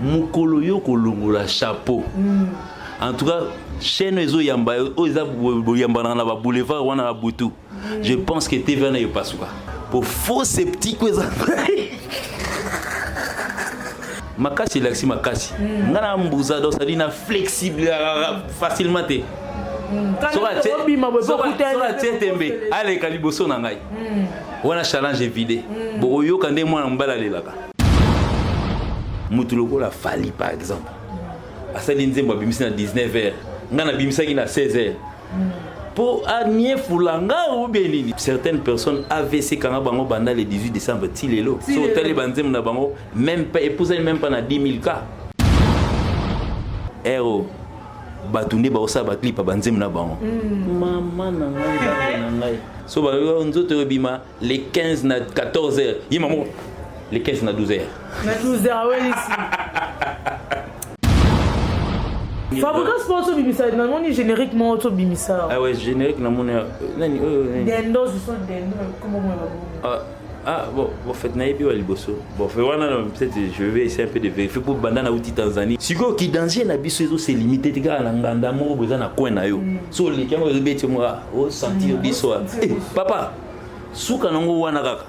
Mokolo yo kolongola chapeau. En tout cas, chaîne ezo yamba oyo eza boyambanaka na ba boulevard wana na butu. Je pense que TV wana epasuka. Po faux sceptique eza makasi elakisi makasi. Nga na mbuza donc c'est-à-dire na flexible facilement te. Soki atie tembe aleka liboso na ngai. Wana challenge evide. Bokoyoka nde mwana mobali alelaka. Mutu lokola Fally par exemple. Asali nzembo abimisi na 19 heures. Nga nabimisaki na 16 heures. Po aniefula nga ou bien nini. Certaines personnes AVC kanga bango banda le 18 décembre ti lelo. So otali ba nzembo na bango même pas epusani même pas na 10 000 cas. Ero bato nde baosala baclip ya banzembo na bango. Mama na ngai nzambe na ngai. So ba nzoto ebima le 15 na 14 heures. Ye mamo le 15 na 12 heures. Na 12 heures awelisi. Fabrikas mpo tobimisa namoni générique moko tobimisa. Ah ouais, générique namoni nani oyo nani. Dendo ce sont dendo comment moi Ah, ah bon, en fait nayebi wa liboso. Bon, fait wana peut-être je vais essayer un peu de vérifier pour banda na uti Tanzanie. Sikoyo ki danger na biso ezo se limiter te kaka na nganda moko boza na coin na yo. So oleki yango ezobeti yo moko o sentir biso. Eh, papa, suka nango wana kaka.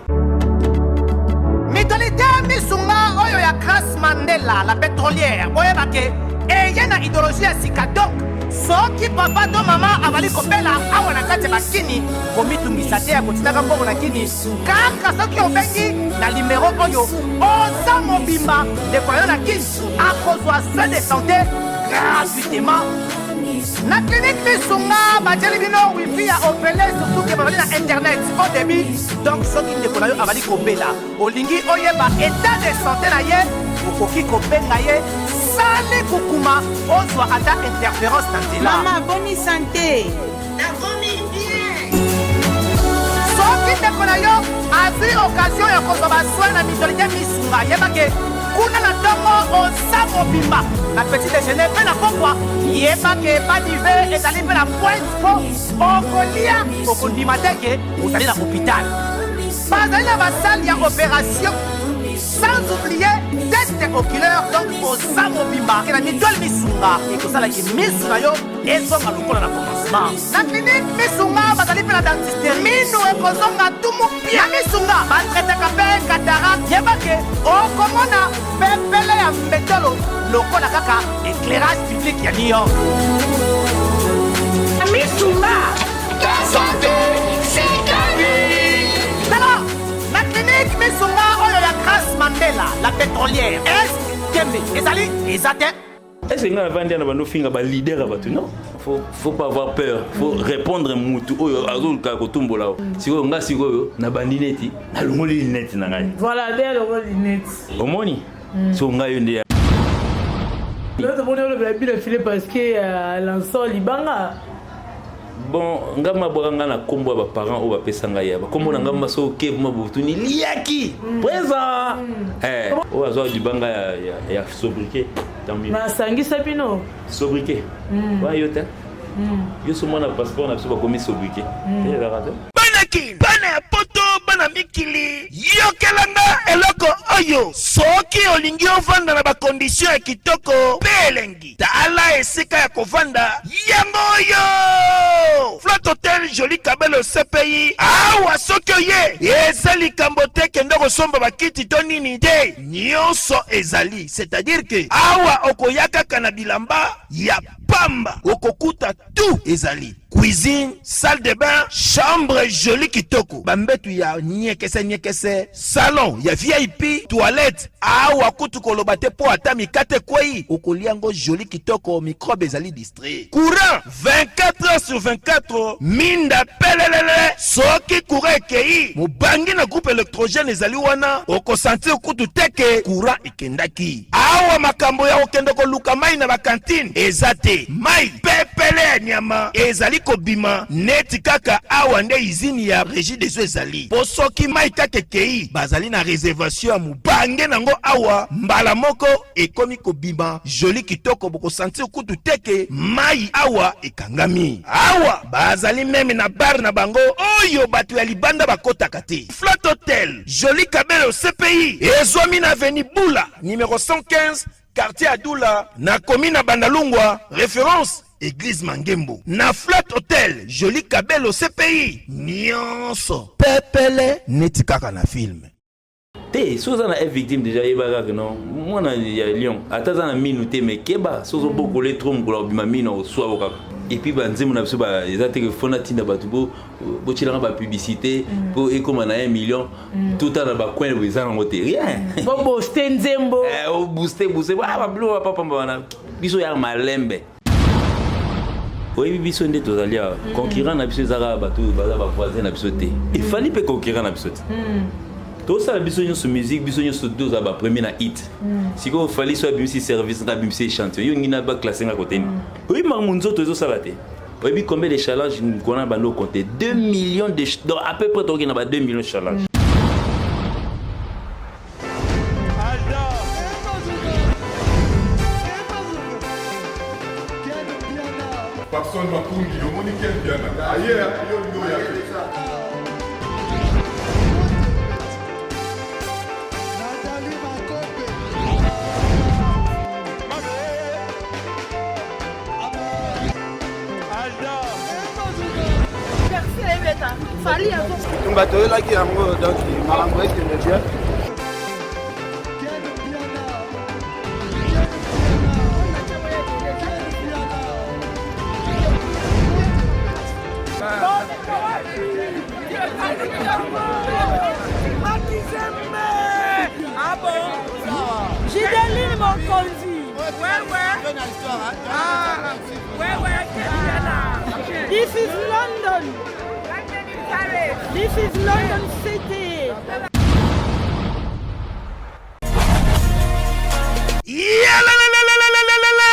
Mutualité misunga oyo ya Grace Mandela la pétrolière boyeba ke eye na idéologie ya sika donc soki papa to mama abali kobela awa na kati ya bakini komitungisa te ya kotindaka mbongo na kini kaka soki obengi na limero oyo oza mobimba ndeko yo na kini akozwa soin de santé gratuitement na clinique misunga batieli bino wifi ya ofele surtout ke bazali na internet au débit donc soki ndeko na yo abali kobela olingi oyeba état de santé na ye okoki kobenga ye sali kukuma ozwa ata interférence na nzela. Mama boni santé. Nakomi bien. Soki ndeko na yo azwi occasion ya kozwa basoin na mutualité misunga yeba ke kuna na ntongo oza mobimba na petit déjeuner mpe na pokwa yeba ke badive ezali mpe na pointe mpo okolia okondima te ke ozali na hôpital bazali na basale ya opération sans oublier test oculaire donc oza mobimba ke na mutuelle misunga ekosalaki misu na yo ezonga lokola na commencement na clinique misunga bazali mpe na dentiste minu ekozonga tumu pia misunga batraitaka mpe cataracte yeba ke okomona pepele ya mbetolo lokola kaka éclairage public ya New York. Misunga ta santé c'est ta vie. Tala na clinique misunga oyo ya Grace Mandela la pétrolière est tembe ezali eza te. Est-ce que nga navandi na bando finga ba leader ya bato non faut pas avoir peur faut répondre mutu oyo azoluka kotumbola yo sikoyo nga sikoyo nabandi neti nalongoli linete na ngai. Voilà nde alongoli linete. Omoni so ngai yo nde tomoni olobela bino file parce que lançon libanga. Bon, nga mabwaka nga na kombo ya ba parents oyo bapesa ngai ya bakombo na nga maso oke ma botuni liaki présent eh oyo azwa libanga ya ya, ya sobriquet tant mieux. Nasangisa bino sobriquet wa yo te yo so mwana passeport na biso bakomi sobriquet te ezalaka te. Bana kin, bana ya poto, bana mikili, yokela nga eloko oyo. Soki olingi ovanda na ba conditions ya kitoko pe elengi, tala esika ya kovanda yango oyo! Flat Hotel Jolie Kabelo CPI. Awa soki oye, eza likambo te kende kosomba bakiti to nini te, nyonso ezali. C'est-à-dire que awa okoya kaka na bilamba ya pamba, okokuta tout ezali. Cuisine, salle de bain, chambre jolie kitoko, ba mbetu ya niekese niekese, salon ya VIP, toilette, awa kutu koloba te po ata mikate ekweyi okolia ngo jolie kitoko, microbe ezali distrait. Courant 24 heures sur 24, minda pelelele, soki courant ekeyi mobangi na groupe electrogène ezali wana, oko sentir kutu te ke courant ekendaki. Awa makambo ya kokende koluka mayi na ba cantine eza te. te, mai pepele ya nyama ezali kobima neti kaka awa nde izini ya Regideso ezali. Po soki mai kaka ekei, bazali na reservation ya mobange nango awa mbala moko ekomi kobima joli kitoko, bokosentir kutu te ke mai awa ekangami. Awa bazali meme na bar na bango oyo bato ya libanda bakotaka te. Flat Hotel Joli Kabelo CPI ezwami na avenue Bula numero 115 quartier Adula na commune ya Bandalungwa, reference Eglise Mangembo. Na Flat Hotel Joli Kabelo CPI nyonso pepele neti kaka na film. Te, soki oza na F victime déjà, yeba kaka non, mwana ya lion ata aza na minu te, mais keba soki ozobokole trop, mokolo akobima minu akoswa yo kaka. Et puis banzembo na biso eza te ke fo natinda bato botielanga bapublicité mpo ekóma na 1 million. Totala na bacoin boye, eza nango te, rien. Bobooste nzembo. Obooste booste babilo bapapamba wana, biso ya malembe. Oyebi, biso nde tozali awa, concurrent na biso eza kaka bato oyo baza bavoisin na biso te. Efali mpe concurrent na biso te. Tosala biso nyonso musique, biso nyonso tozala bapremier na hit. Sikoyo Fali so abimisi service, nga abimisi échantillon, yo ngi na baclasse nga koteni. Oyebi makambo nzoto ezosala te. Oyebi combien de challenge kona bando compter? 2 millions de, donc à peu près tokoki na ba 2 millions de challenge. Papson Makungi, omoni Ken Mpiana aye, yo olingi oya te. Bitumba toyelaki yango, donc makambo ekende bien. Gideline Mokonzi. This is London. This is London City. Yalalalalalalalala!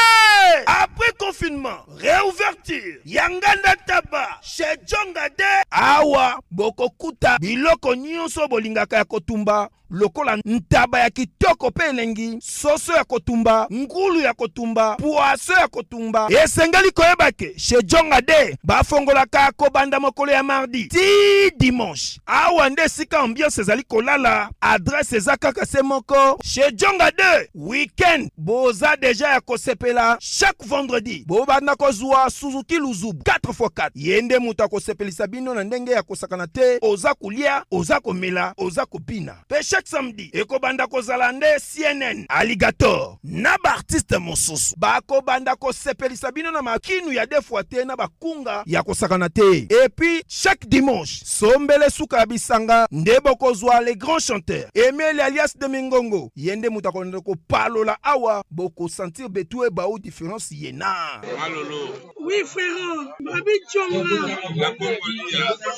Après confinement, réouverture ya Nganda Taba chez Jonga de awa, bokokuta biloko nyonso bolingaka ya kotumba, lokola ntaba ya kitoko mpe elengi, soso ya kotumba, ngulu ya kotumba, poisson ya kotumba. Esengeli koyeba ke chez Jonga de bafongolaka kobanda mokolo ya mardi ti dimanche. Awa nde esika ambiance ezali kolala. Adresse eza kaka se moko, chez Jonga 2. Weekend boza deja ya kosepela. Chaque vendredi bobanda kozwa Suzuki Luzubu 4x4. Ye nde moto akosepelisa bino na ndenge ya kosakana te. Oza kolia, oza komela, oza kobina. Mpe chaque samedi ekobanda kozala nde CNN Alligator na baartiste mosusu bakobanda kosepelisa bino na makinu ya deux fois te, na bakunga ya kosakana te. Et puis chaque dimanche, sombele suka ya bisanga, nde bokozwa les grands chanteurs Emile alias de Mingongo. Ye nde moto akolanda kopalola awa, bokosentir betu ebau différence ye na Oui, frère, Babi Djonga.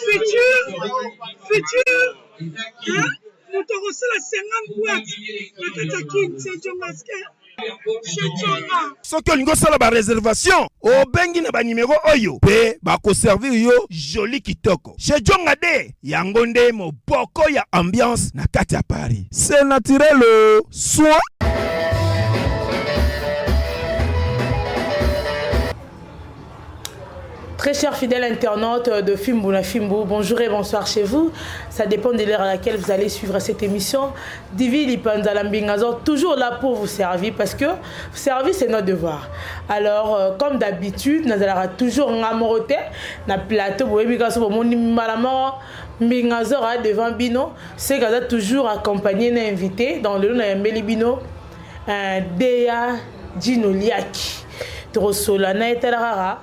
Futur, futur, hein? Moto akosala 50 boîte na kati ya Kin, c'est Djongaske. Chez Djonga. Soki olingi osala bareservation, obengi na banimero oyo mpe bakoservir yo joli kitoko. Chez Jonga de yango nde moboko ya ambiance na kati ya Paris. C'est naturel, soin. Très chers fidèles internautes de Fimbu na Fimbu, bonjour et bonsoir chez vous. Ça dépend de l'heure à laquelle vous allez suivre cette émission. Divi Lipanza Mbingazo, toujours là pour vous servir parce que servir, c'est notre devoir. Alors, comme d'habitude, nous allons toujours ngamorote na plateau, boyebi kaso bomoni mbala Mbingazo devant bino, c'est que toujours accompagné d'un invité dans le na yambeli bino Deya Dino Liaki. Trosola na etala kaka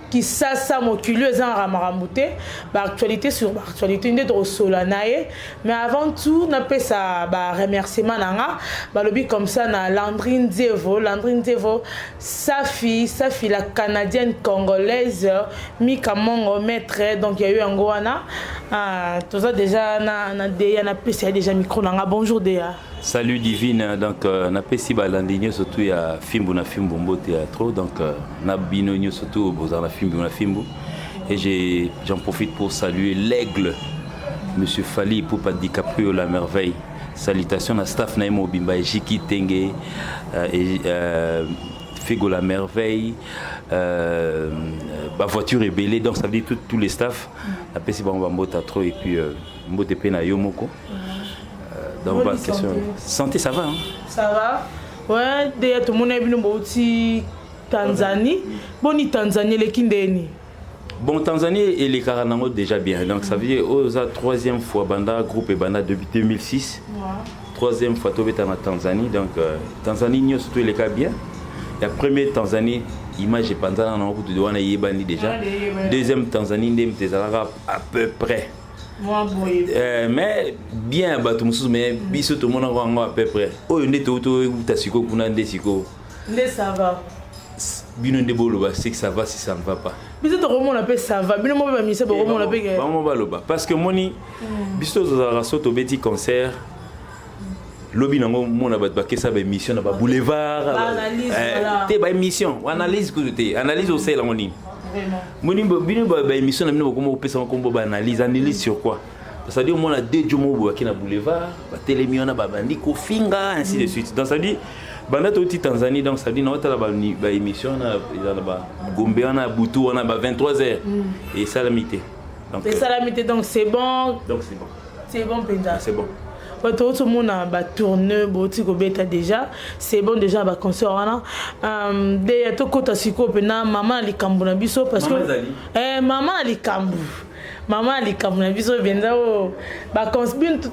Kisasa, mokili oyo ezangaka makambo te, baactualité sur baactualité nde tokosola na ye. Mais avant tout, napesa baremerciement na nga, balobi comme ça, na Landry Nzevo, Landry Nzevo, Safi Safi la Canadienne congolaise, Mika Mongo maître. Donc ya yo yango wana. Ah, toza déjà na Deya, napesa ye déjà micro na nga. Bonjour Deya. Salut Divine, donc euh, napesi balandi nyonso tu ya fimbu na fimbu mbote ya trop donc euh, na bino nyonso tu bozala na fimbu na fimbu et j'en profite pour saluer l'aigle monsieur Fally Ipupa DiCaprio la merveille. Salutations na staff na ye mobimba Ejiki Tenge euh, et, euh, Figo la merveille euh, ba voiture ebele donc ça veut dire tout, tous les staff napesi bango bambota trop et puis euh, mbote mpe na yo moko euh, donc ba question santé ça va hein? Ça va ouais deya tomona bino bouti Tanzanie boni Tanzanie eleki ndeni. Bon, Tanzanie elekaka nango déjà bien. Donc ça veut dire oyo eza troisième fois banda groupe ebanda depuis 2006. Ouais. Troisième fois tobeta na Tanzanie. Donc euh, Tanzanie nyonso to eleka bien. Ya premier Tanzanie image epanzana nango kutu wana eyebani déjà. Deuxième Tanzanie nde moto ezalaka à peu près. Euh, mais bien bato mosusu mais biso tomonaka yango à peu près oyo nde touta sikoyo kuna nde sikoyo nde ça va bino nde boloba c'est que ça va si ça ne va pas. Biso tokomona mpe ça va bino mo mpe bamisa bokomona mpe bango baloba parce que moni biso tozalaka so tobeti concert lobi nango mona bato bakesa baémission na baboulevard te baémission analyse kutu te analyse osala yango nini moni bino baémission na bino bokoma kopesa nkombo baanalyse analyse sur quoi? C'est-à-dire omona deux jours moko boye bake na boulevard batelemi wana babandi kofinga ainsi de suite. Donc ça veut dire banda touti Tanzanie, donc ça veut dire naotala baémission wana eza na bagombe wana butu wana ba 23 heures esalami te. Donc esalami te, donc c'est bon. Donc c'est bon. C'est bon mpenza. C'est bon. Bato otomona batourne boti kobeta déjà, c'est bon déjà baconcert wana de tokota sikoyo mpena mama na likambo na biso parce que mama na likambo mama na likambo na biso mpenza oyo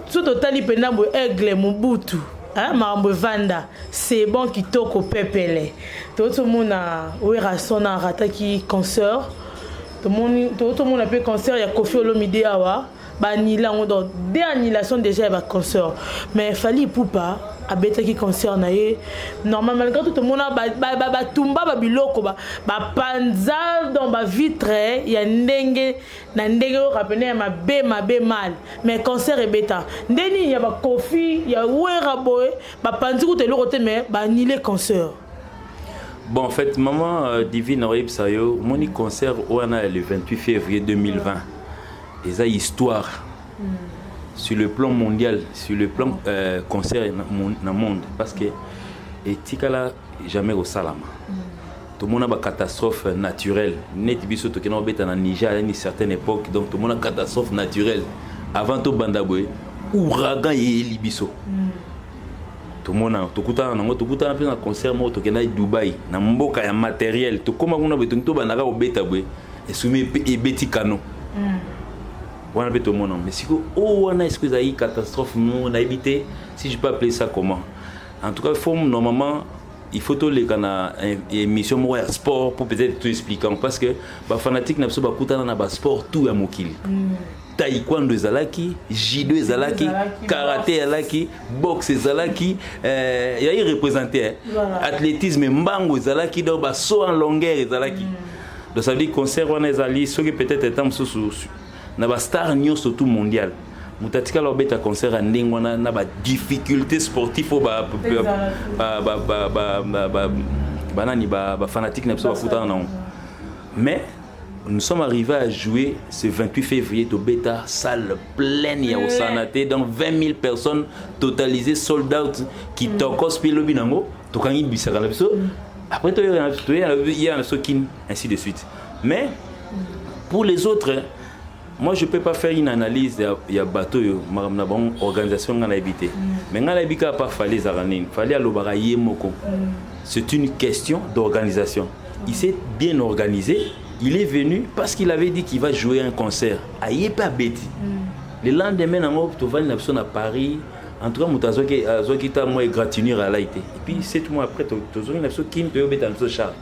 so totali mpenza boye Aigle Mobutu makambo evanda, c'est bon, kitoko pepele. Totomona Werrason arataki concert, totomona mpe concert ya Koffi Olomide awa baannulé yango, donc deux annulation déjà ya baconcert. Mais Fally Ipupa abetaki concert na ye normal malgré tout tomona batumba babiloko bapanza donc bavitre ya ndenge na ndenge oyo rapene ya mabe mabe mal, mais concert ebeta nde nini ya baKoffi ya Wera boye bapanzi kuta eloko te mais baannulé concert. Bon, en fait, maman Divine oyebisa yo omoni concert wana le 28 février 2020 eza histoire sur le plan mondial, sur le plan concert na monde parce que etikala jamais kosalama. Tomona bacatastrophe naturelle neti biso tokenda kobeta na Niger à une certaine époque, donc tomona catastrophe naturelle avant tobanda boye ouragan eyeli biso. Tomona tokutana nango tokutana mpe na concert moko tokendaki Dubai na mboka ya matériel tokóma kuna boye tongi tobandaka kobeta boye esumi ebeti kano wana mpe tomona. Mais sikoyo oyo wana est-ce que ezalaki catastrophe mo nayebi te si je peux appeler ça comment. En tout cas, faut normalement il faut toleka na émission moko ya sport pour peut-être tout expliquer parce que bafanatique na biso bakutana na basport tout ya mokili. Taekwondo ezalaki, judo ezalaki, karaté ezalaki, boxe ezalaki, yai représenté athlétisme mbango ezalaki, donc basaut en longueur ezalaki. Donc ça veut dire concert wana ezali soki peut-être eta mosusu na bastar nyonso tout mondial moto atikala obeta concert ya ndenge wana na badifficulté sportif oyo banani bafanatique na biso bakutana nango. Mais nous sommes arrivés à jouer ce 28 février, tobeta salle pleine ya kosana te, donc 20 000 personnes totalisé, sold out kitokos mpe lobi nango tokangi bisaka na biso après toya na biso kini ainsi de suite. Mais pour les autres, moi je peux pas faire une analyse ya bato oyo makambo na bango organisation ngai nayebi te. Mais ngai nayebi kaka pa Fally ezalaka nini. Fally alobaka ye moko, c'est une question d'organisation. Il s'est bien organisé, il est venu parce qu'il avait dit qu'il va jouer un concert aye mpe abeti. Le lendemain nango tovandi na biso na Paris. En tout cas moto azwaki ta mwa égratignure alai te et puis 7 mois après tozongi na biso kini toyobeta na biso Charles.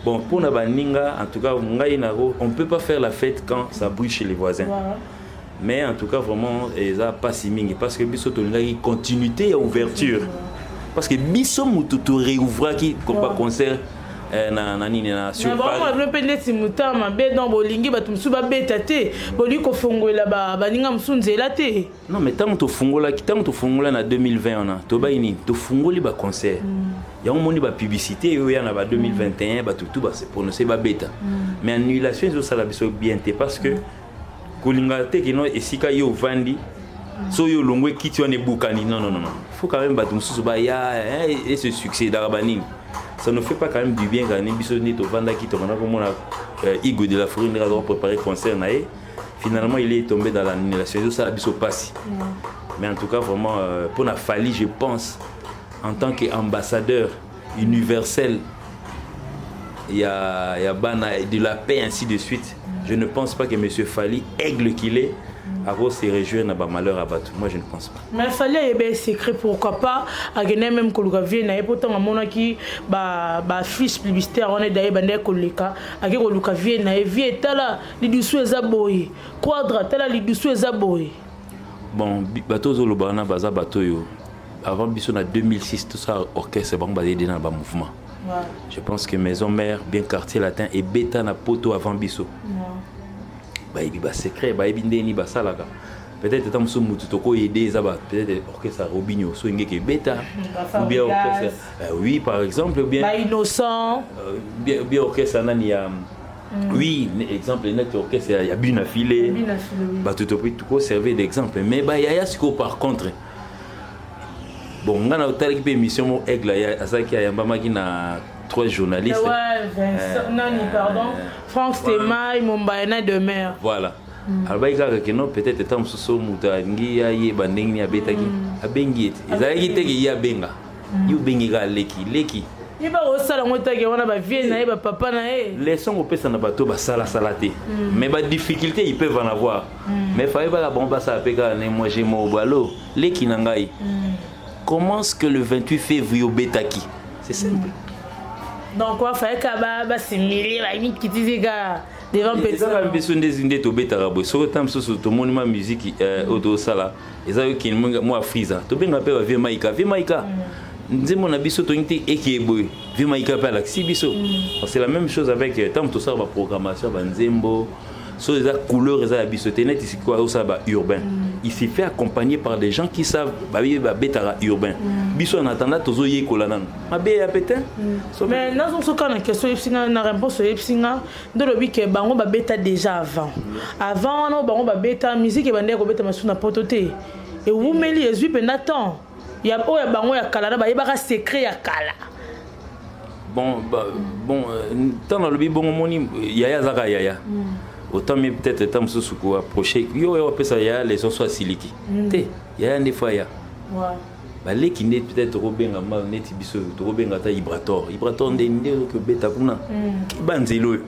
Bon, pour na baninga, en tout cas ngai nako on peut pas faire la fête quand ça brûle chez les voisins. Voilà. Mais en tout cas vraiment eza pasi mingi parce que biso tolingaki continuité ya ouverture parce que biso motu toréouvraki ba concert. Eh, na, na nini na sur bino mpe neti motema mabe donc bolingi bato mosusu babeta te, bolingi kofongolela baninga mosusu nzela te. Non, mais ntango tofungolaki, ntango tofungola na 2020 wana, tobai nini? Tofungoli baconcert yango, moni bapublicité oyo ya na ba 2021, bato tu base prononce babeta. Mais annulation ezosala biso bien te, parce que kolinga te kino esika yo ovandi, so oyo olongwe, kiti wana ebukani. Non, non, non, non, faut quand même bato mosusu baya et se succédaka banini. Ça ne fait pas quand même du bien quand même. Biso nde tovandaki, tokanda komona Igo de la Forêt ndenge aza préparer concert na ye, finalement il est tombé dans l'annulation. Ezosala biso pasi, mais en tout cas vraiment, mpona Fally, je pense, en tant qu'ambassadeur universel ya bana de la paix, ainsi de suite, je ne pense pas que monsieur Fally, aigle qu'il est, ako se réjouir na bamalheur ya bato. Moi, je ne pense pas. Mais Fally ayeba secret, pourquoi pas akende même koluka vie na ye? Mpo ntango amonaki bafiche publicitaire wana edaye bandeki koleka, ake koluka vie na ye. Vie etala lidusu eza boye, quadre tala lidusu eza boye. Bon, bato ozoloba wana baza bato oyo avant biso na 2006 tosala orchestre, bango bazali na bamouvement. Je pense que Maison Mère, bien Quartier Latin ebeta na poto avant biso. Bayebi basecret, bayebi ndeni basalaka. Peut-être ata mosusu motu tokoyede eza peut-être orchestre ya Robinio so engeke ebeta, ou bien orchestre, oui, par exemple, ou bien Bainnocent. Bien orchestre nani ya, oui, exemple net orchestre ya Bina File, bato topi tokoservir d'exemple. Mais bayaya sikoyo, par contre, bon, nga na otalaki mpe émission mo Aigle azalaki, ayambamaki na trois journalistes. Ouais, Vincent, nani, pardon, Franck Stemay, Mombayana de mer. Voilà. Alobaki kaka ke non, peut-être eta mosusu moto alingi ayeba ndenge nini abetaki, abengi ye te. Ezalaki teke ye abenga ye, obengi kaka leki leki. Ye bakosala yango take wana, bavie na ye, bapapa na ye. Leçon kopesa na bato basalasala te, mais badifficulté ils peuvent en avoir, mais faye baka bango basala mpe kaka ne. Moi, j'ai mo balo leki na ngai. Comment est-ce que le 28 février obetaki? C'est simple. Donc wafaye ka basimile, bamikitisi kaka devant petit. Ezaka biso nde nde tobetaka boye. Soki ta mosusu tomoni ma musique oyo tosala eza yokende mwa frisa, tobenga mpe bavie Maika, vie Maika, nzembo na biso tolingi te ekeye boye, vie Maika mpe alakisi biso. C'est la même chose avec ntango tosala baprogrammation ya banzembo. So eza couleur eza ya biso te, neti sikoyo osala ba urbain, il s'est fait accompagner par des gens qui savent, bayebi babetaka urbain. Biso en attendant tozoyekola nano, mabe ya pe te. Mais nazosoka na question, oyebisi nga na réponse, oyebisi nga nde olobi ke bango babeta déjà avant. Avant wana bango babeta musique, ebandeki kobeta masusu na poto te, ewumeli, ezwi mpenza temps ya oyo ya bango ya kala na bayebaka secret ya kala. Bon, bon, ntango nalobi bongo, moni yaya azaka yaya, autant mieux peut-être ntango mosusu koapproche yo oyo apesa yaya leçon, so asiliki te, yaya nde fo aya baleki nde peut-être tokobenga ma neti biso tokobenga ata Ibrator. Ibrator nde nde oyoki obeta kuna, keba nzela oyo.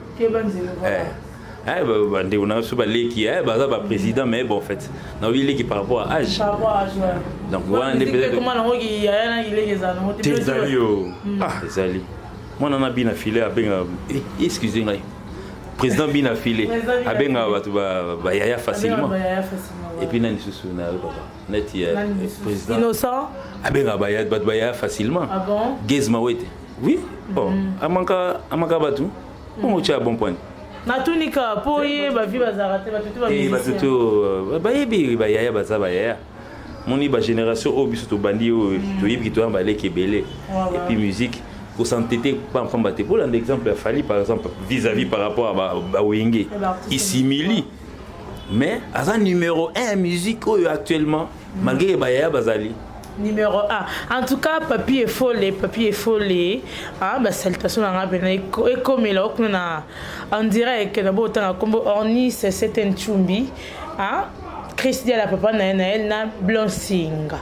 Bandeko na biso baleki baza baprésident, mais bon, en fait naoyi leki par rapport à âge. Donc wana nde peut-être te ezali yo, ah, ezali mwana na Bina File abenga, excuse ngai, président Bina File abengaka bato bayaya facilement. Et puis nani lisusu nayokaka neti président Innocent? Abengaka bato bayaya facilement. Ah bon? Gaz Mawete, oui. Bon, amanka amaka bato bongo tia bon point. Natunika mpo ye bavi bazalaka te, bato te. Bato to bayebi bayaya, baza bayaya. Moni bagénération oyo biso tobandi oyo, toyebi toya baleki ebele. Et puis musique kosantete pamba te. Bolanda exemple ya Fally, par exemple, vis-à-vis par rapport à bawenge, isimili, mais aza numéro 1 ya musique oyo actuellement, malgré bayaya bazali. Numéro 1 en tout cas, Papi Efole, Papi Efole, ah, basalutation na nga mpena ekomela okuna na en direct na botanga nkombo Ornis Seten Chumbi, ah, Chris Diala, papa na ye na ye na Blonsinga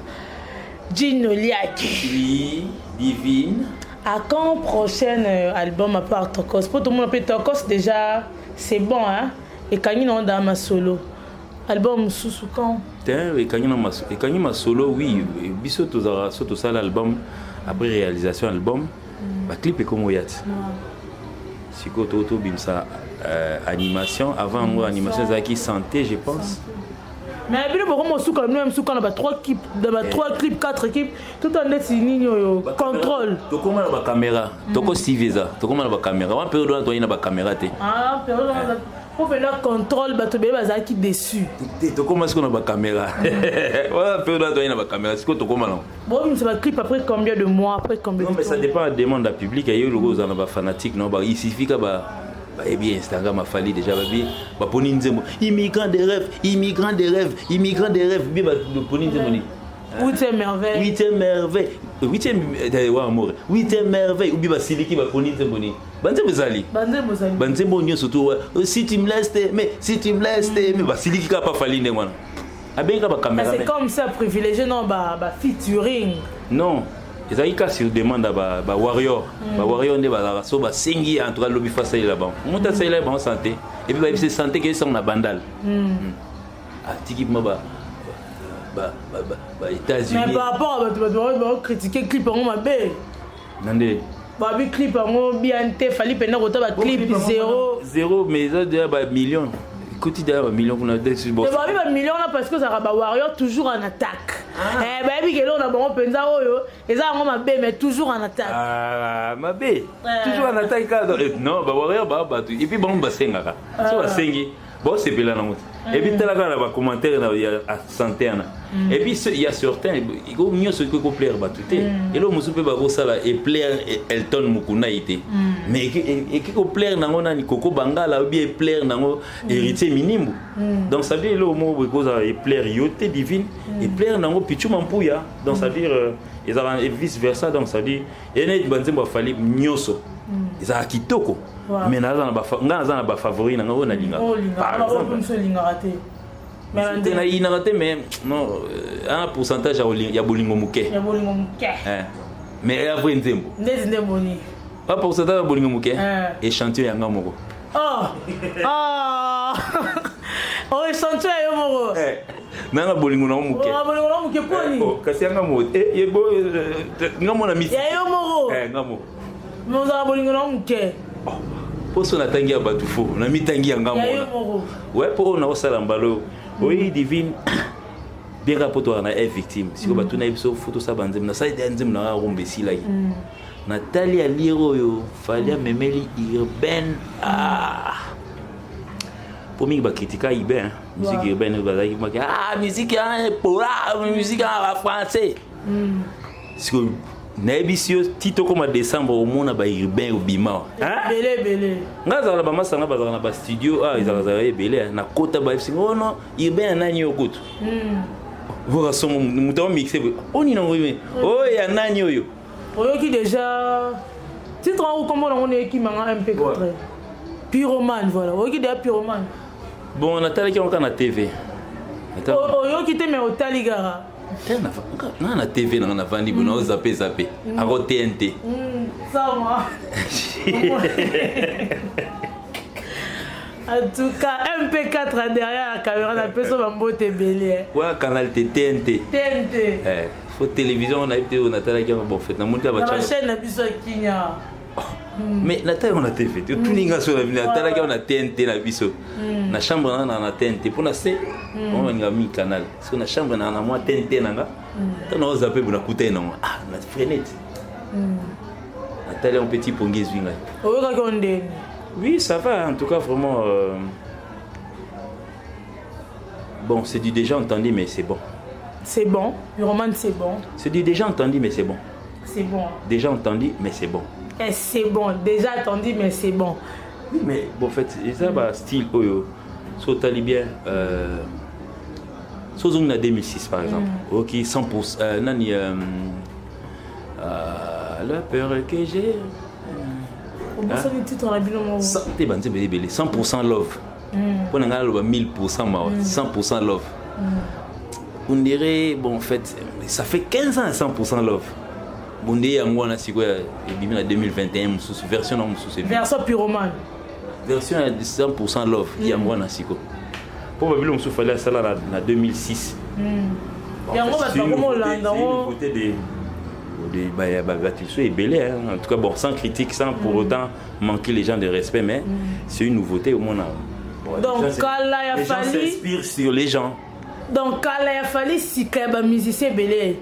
Gino Liaki. Oui, Divine. À quand prochain album à part Tokos? Po tomona mpe Tokos déjà, c'est bon, hein? Ekangi nango daa masolo, album mosusu quand? Te, ekangi na ekangi masolo, oui. Biso tozalaka so tosala album, après réalisation album, baclip ekomi oya ti sikoyo tobimisa animation. Avant yango, animation ezalaki santé, je pense. Mais bino bokoma osuka bino mosuka na ba 3 clip, na ba 3 clip, 4 clip, tout en neti nini oyo contrôle. Tokoma na bacaméra, tokosive eza tokoma na bacaméra wana période wana toyei na bacaméra te. Ah, période wana po mpenza contrôle, bato ebele bazalaki déçu. Te, tokoma sikoyo na bacaméra wana. Période wana toyei na bacaméra, sikoyo tokoma nango. Bobimisa baclip après combien de mois, après combien Non, de mais ça temps? Dépend ya demande ya public. Aye loko ozala na bafanatique no, il suffit ka bayebi Instagram afali déjà, babi baponi nzembo "Immigrant des rêves", "Immigrant des rêves", "Immigrant des rêves", bi baponi nzembo nini? Huitième merveille. Huitième merveille, huitième wa amour, huitième merveille, ubi basiliki baponi nzembo nini, banzembo ezali. Banzembo ezali. Banzembo nyonso to "Si tu me laisses t'aimer", "Si tu me laisses t'aimer", basiliki kaka pa Fali ndenge wana abengi bacaméra. C'est comme ça, privilégié non ba featuring. Non, ezalaki kaka sur demande ya bawarrior. Bawarrior nde bazalaka so basengi. En tout cas, lobi fa asalela bango, moto asalela bango santé et puis bayebisi santé ke esango na Bandal atiki ma ba États-Unis. Mais par rapport à bato, bato baocritiquer clip yango mabe. Na nde? Babi clip yango bien te, Fali mpenza kota baclip zéro. Zéro, mais eza deya bamillion, ekoti deya bamillion kuna. Babi bamillion wana parce que ozalaka bawarrior toujours en attaque. Bayebi ke eloko na bango mpenza oyo eza yango mabe, mais toujours en attaque. Ah, mabe toujours en attaque kaka. Non, bawarrior baa bato et puis bango basengaka so basengi baosepela nango te. Et puis tala kaka na bacommentaire ya santé wana. Et puis il y a certains nyonso ekoki koplaire bato te. Eloko mosusu mpe bakosala eplaire Elton Mokunai te, mais eki koplaire nango nani, Koko Bangala, obi eplaire nango Héritier Minimbu. Donc ça veut dire eloko moko boye ekozala eplaire yo te, Divine, eplaire nango Pichu Mampuya. Donc ça veut dire ezalaka vice versa. Donc ça veut dire ene banzembo afali nyonso ezalaka kitoko, mais nga naza na bafavori na nga oyo nalingaka. Par exemple, te nayinaka te, mais non, un pourcentage ya bolingo moke. Mais ya vrai nzembo. Ndeti nzembo nini? Ba pourcentage ya bolingo moke, échantillon ya nga moko. Oh, échantillon ya yo moko. Nanga bolingo nango moke. Bolingo nango moke poni? Kasi yanga mo nga mona misi. Ya yo moko. Nga moko. Mais ozala bolingo nango moke. Mposo natangi ya bato fo namitangi ya nga mona we mpo oyo naosala mbala oyo oyi Divine bien kaka mpo tozala na e victime. Sikoyo batuna ye biso fo tosala banzembo, nasali deya nzembo na nga rumba esilaki. Natali ya lire oyo Fali amemeli urbaine mpo mingi bakritika urbain, musique urbaine bazalaki maki musique epola, musique ya bafrançais. Sikoyo nayebisi yo ti tokóma décembre, omona baurbain obima. Ebele ebele. Nga azala na bamasanga, bazalaka na bastudio ezalaka ebele. Nakota, bayebisi oh non, urbain ya nani oyo kutu voka songo moto aomixe oni nango oyo ya nani oyo. Oyoki déjà titre yango, kombo nango neyekimanga MP4, Pyromane. Voilà, oyoki déjà Pyromane? Bon, natalaki yango kaka na TV. Oyoki te, mais otali kaka? Nga na TV nanga navandi boye, naozape zape ako TNT. Sama. En tout cas, MP4 derrière la caméra, napesi bambote ebele. Wana canal te, TNT. TNT. Faut télévision nayebi te oyo natalaki yango. Bon, fait namoni kaka bachaîne na biso ya Kinya. Mais natali yango na TV te, otuni nga so natalaki yango na TNT na biso na chambre nanga na TNT mpo na se bango balinga mingi canal. So na chambre nanga na mwa TNT nanga, ntango naozape bo nakutai nango na frenet, natali yango mpe ti pongi ezwi ngai. Oyokaki o ndeni? Oui, ça va, en tout cas vraiment bon, c'est du déjà entendu, mais c'est bon. C'est bon, Pyromane, c'est bon. C'est du déjà entendu, mais c'est bon. C'est bon. Déjà entendu, mais c'est bon. Eh, c'est bon, déjà entendu, mais c'est bon. Oui, mais bon, en fait, eza ba style oyo so otali bien, so ozongi na 2006 par exemple, oyoki 100 nani, "La peur que j'ai". Obosani titre na bino moko. Te, banzembo ebele, 100 love mpo na ngai naloba 1000 mawa, 100 love, on dirait. Bon, en fait, ça fait 15 ans, 100 love. Bon, nde yango wana sikoyo ebimi na 2021 mosusu, version na mosusu. Version Pyromane. Version ya 100 love yango wana sikoyo mpo babilo mosusu Fali asala na 2006. Yango bato bakoma olanda ngo bato so ebele. En tout cas, bon, sans critique, sans pour autant manquer les gens de respect, mais c'est une nouveauté au monde. Bon, donc kala ya Fali les gens s'inspirent sur les gens. Donc kala ya Fally, sika ya bamusicien ebele.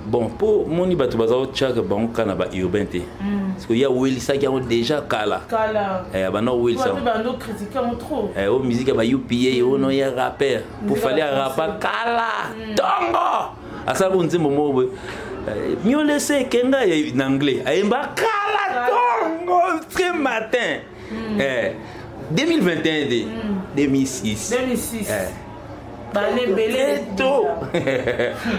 Bon, mpo moni bato baza kotiaka bango kaka na baurbain te, parce que ye awelisaki yango déjà kala. Kala. Abanda kowelisa. Bato bando critique yango trop. O musique ya ba UPA ono ya rapper, po Fally arapa kala ntongo, asala bo nzembo moko boye, miolese ekenga na anglais, ayemba kala ntongo très matin. 2021 de 2006. 2006. Très Bana ebele. Tôt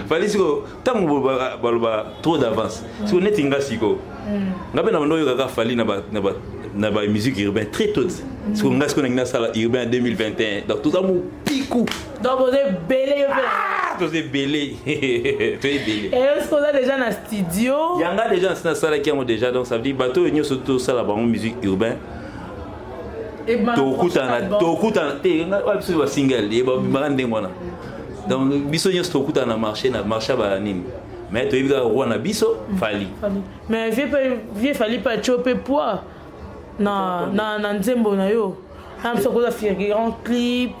Fally sikoyo, ntango baloba trop d'avance sikoyo, neti nga sikoyo, nga mpe na bando oyokaka Fally na bamusique urbain très tôt. Sikoyo nga sikoyo nangi nasala urbain ya 2021, donc toza mopiku. Donc boza ebele, yo mpe. Ah, toza ebele, toza ebele. Est ce que oza déjà na studio? Yanga déjà nsi nasalaki yango déjà. Donc ça veut dire bato oyo nyonso tosala bango musique urbain, tokutana, tokutana te. Nga biso basingle babimaka ndenge wana. Donc biso nyonso tokutana na marché, na marché ya banini, mais toyebi kaka roi na biso Fally. Mais vieux Fally mpe atio mpe poids na nzembo na yo, na biso koza grand clip.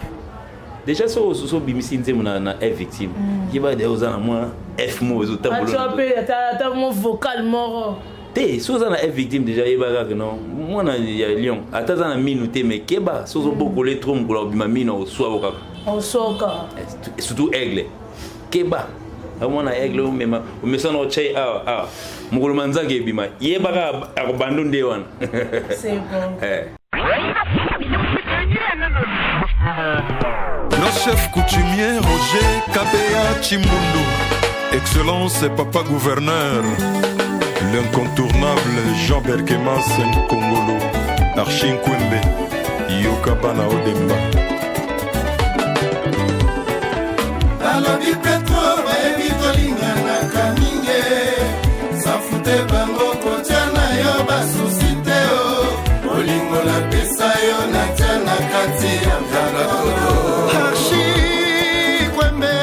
Déjà so obimisi nzembo na F Victime, yeba deya oza na mwa F mo ezotambola. Atio mpe ata mo vocal moko. Te, so oza na F Victime déjà, yeba kaka no mwana ya lion, ata aza na minu te, mais keba, so ozobokola trop, mokolo akobima mino, akoswabo kaka. Osoka. Surtout aigle, keba, amwana aigle omema omesana otye awa awa, mokolo manzaka ebima, yeba kaka akobando nde wana. C'est bon. Grand chef coutumier Roger Kabea Chimbundu, Excellence Papa Gouverneur, l'incontournable Jean Berkemas Kongolo, Archin Kwembe, Yoka Bana Odemba. Balobi petro bayebi tolinganaka mingi, safute bango kotia na yo basusi te o bolingo napesa yo natia na kati ya Archi Kwembe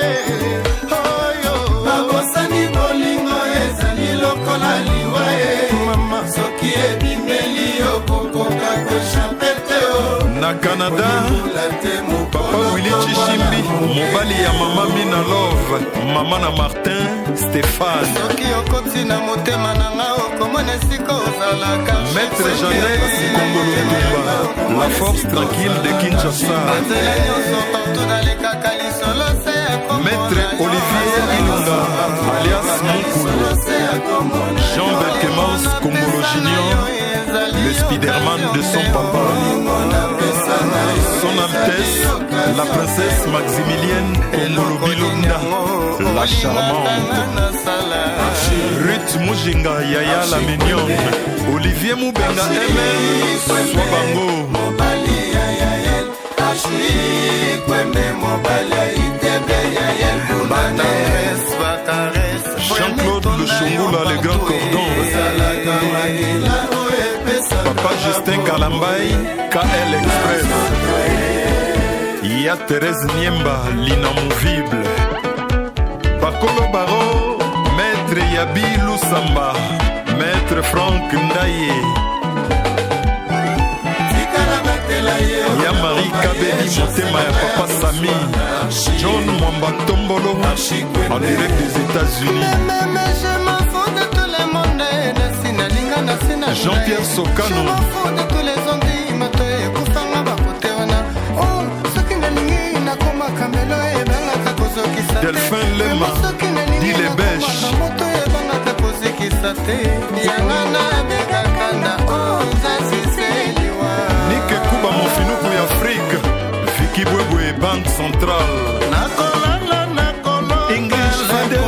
oyo babosani. Bolingo ezali lokola liwa ye mama, soki ebimeli yo kokoka koéchapper te o. Na Canada, Papa Willi Chishimbi, mobali ya Mama Mina Love, Mama na Martin Stéphane. Soki okoti na motema na nga, okomona esika ozalaka. Maître Jeannette Kongolo Ntumba, la force tranquille de Kinshasa. Banzela nyonso partout nalekaka, lisolo se ya. Maître Olivier Ilunga, alias Mukulu. Jean Berkemans Kongolo Junior, le Spiderman de son papa. Son Altesse, la princesse Maximilienne Kongolo Bilonda, la charmante. Ruth Mujinga, Yaya la mignonne. Olivier Moubenga, MM, Swabango. Mobali ya Yael Kwembe, mobali ya Itebe Yael. Jean-Claude Le Chongoula, le grand cordon. Papa Justin Kalambay, KL Express. Ya Thérèse Niemba, l'inamovible. Bakolo Baro, Maître Yabi Lusamba, Maître Franck Ndaye. Ya Marie Kabeli, motema ya Papa Sami. John Mwamba Tombolo, en direct des États-Unis. Je m'en fous de tout le monde, nasi nalinga nasi na. Jean-Pierre Sokano. Je m'en fous de tous les ondi mato ekufanga bakote wana. Oh, soki nalingi nakomaka melo ebangaka kozokisa te. Delphin Lema, Soki nalingi Dit les Bêches. nakomaka moto ebangaka kozikisa te. Yanga nabekaka na oza siseliwa. Nike Kuba Mofinuku ya Afrique. Vicky Bwebwe, Banque Centrale. Nakolala nakolonga. English Fader.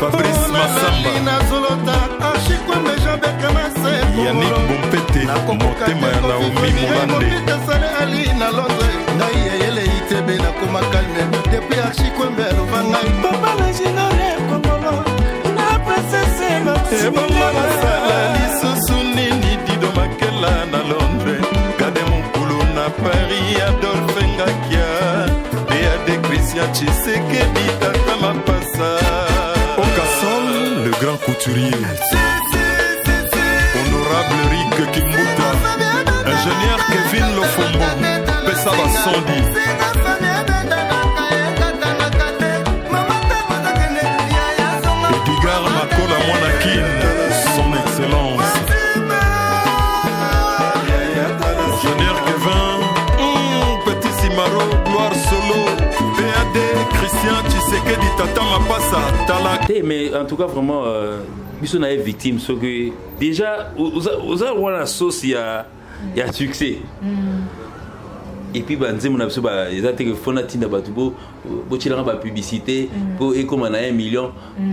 Fabrice Massamba. Nazolota Archi Kwembe Jean Berkamase. Yannick Bompete, motema ya Naomi Molande. Sale Ali na Londres, ngai yeyele Itebe nakoma calme depuis Archi Kwembe aloba ngai papa na Jinore Kongolo na princesse. Ebongo nasala lisusu nini? Dido Makela na Londres, Gade Mokulu na Paris, Adolphe Ngakia, Eade Christian Tshisekedi, tata mapasa. Okasol, le grand couturier. Honorable Rick Kimbuta, ingénieur Kevin Lofombo. Pesa basondi. Edgar Makola mwana Kin, son excellence. Ingénieur Kevin, petit Simaro, Gloire Solo, PAD, Christian Tshisekedi, Tata Mapasa, Tala. Te, mais en tout cas vraiment biso na ye victime soki déjà oza wana sauce ya succès. Et puis banzembo na biso eza te ke fo natinda bato botielanga bapublicité mpo ekóma na 1 million.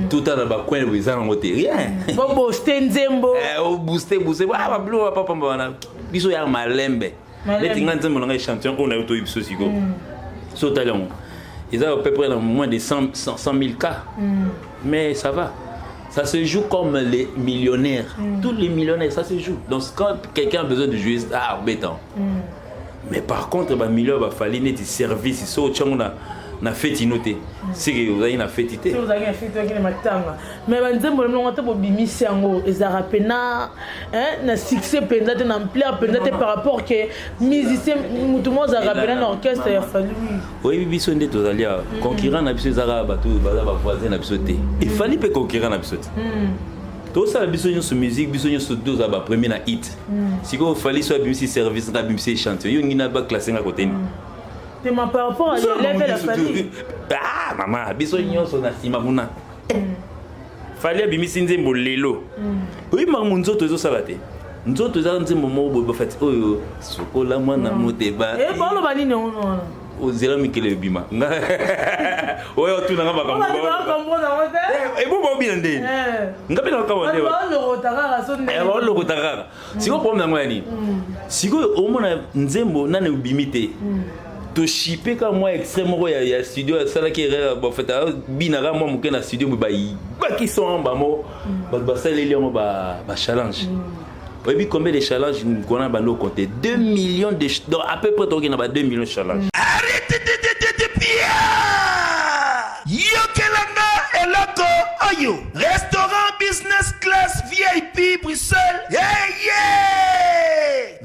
Totala na bacoin boye, eza nango te, rien. Bobooste nzembo. Obooste booste babilo bapapamba wana, biso ya malembe. Malembe. Neti nga, nzembo na ngai échantillon oyo na yo toyebi biso sikoyo, so otali yango, eza à peu près na moins de 100 000 cas, mais ça va, ça se joue comme les millionnaires. Tous les millionnaires, ça se joue. Donc quand quelqu'un a besoin de jouer, ah, béton. Mais par contre, bamillion baFally neti service, so otiango na feti no te, seke ozali na feti te. Soki ozalaki na feti, ozalaki na matanga, mais banzembo na bilongo te, bobimisi yango, ezalaka mpena na succès mpenza te, na ampleur mpenza te, par rapport ke musicien motu mo azalaka mpena na orchestre ya Fally. Oyebi, biso nde tozali awa, concurrent na biso eza kaka bato oyo baza bavoisin na biso te. EFally mpe concurrent na biso te. Tosala biso nyonso musique, biso nyonso tozala bapremier na hit. Sikoyo Fally so abimisi service, nga abimisi échantillon, yo ngi na baclasse nga koteni. Tema par rapport à level ya Fally. Ah mama, biso nyonso na nsima kuna. Fally abimisi nzembo lelo, oyebi makambo nzoto ezosala te. Nzoto eza nzembo moko boye bafati oyo sokola mwana moteba. Baloba nini yango wana? Ozela mikolo ebima oyo otunanga makambo. Ebo baobina ndeni, nga mpe nakawa nde. Balokota kaka so. Baolokota kaka. Sikoyo problème yango ya nini? Sikoyo omona nzembo nani obimi te, toshipe kaka mwa extrait moko ya studio, asalaki erreur. Bon, fait abinaka mwa moke na studio boye, bayibaki son bango, bato basaleli yango bachallenge. Oyebi combien de challenge kona bando compter? 2 millions de, donc à peu près tokoki na ba 2 millions de challenge. Yokelanga eloko oyo: restaurant business class VIP Bruxelles. Yeye,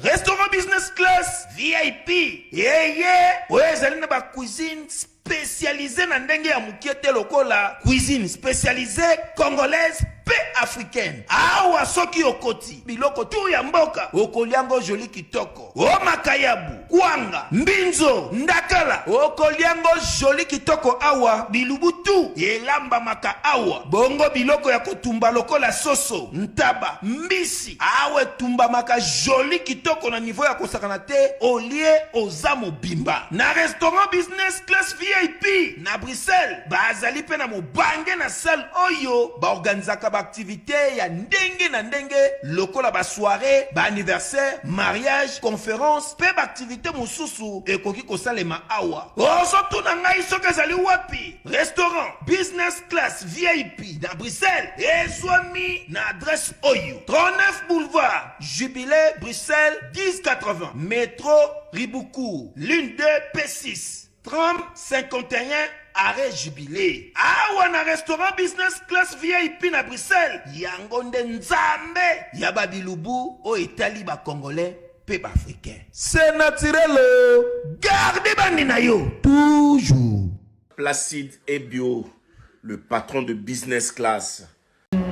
restaurant business class VIP yeye oyo ezali na bacuisine spécialisé na ndenge ya mokie te, lokola cuisine spécialisée congolaise mpe africaine. Awa soki okoti, biloko tu ya mboka okoliango joli kitoko: o makayabu, kwanga, mbinzo, ndakala, okoliango joli kitoko. Awa bilubu tu elambamaka awa, bongo biloko ya kotumba lokola soso, ntaba, mbisi, awa etumbamaka joli kitoko na niveau ya kosakana te. Olie, oza mobimba. Na restaurant business class VIP na Bruxelles, bazali mpe na mobange na salle oyo baorganizaka baaktivité ya ndenge na ndenge, lokola basoirée, baanniversaire, mariage, conférence mpe baaktivité mosusu ekoki kosalema awa. Ozotuna ngai soki ezali wapi? Restaurant business class VIP na Bruxelles ezwami na adresse oyo: 39 boulevard Jubilé, Bruxelles 1080, métro Ribaucourt, ligne 2 P6, tram 51, arrêt Jubilé. Awa na restaurant business class VIP na Bruxelles, yango nde nzambe ya babilubu oyo etali bacongolais mpe baafricain. C'est naturel, garde bandi na yo toujours. Placide Ebio, le patron de business class.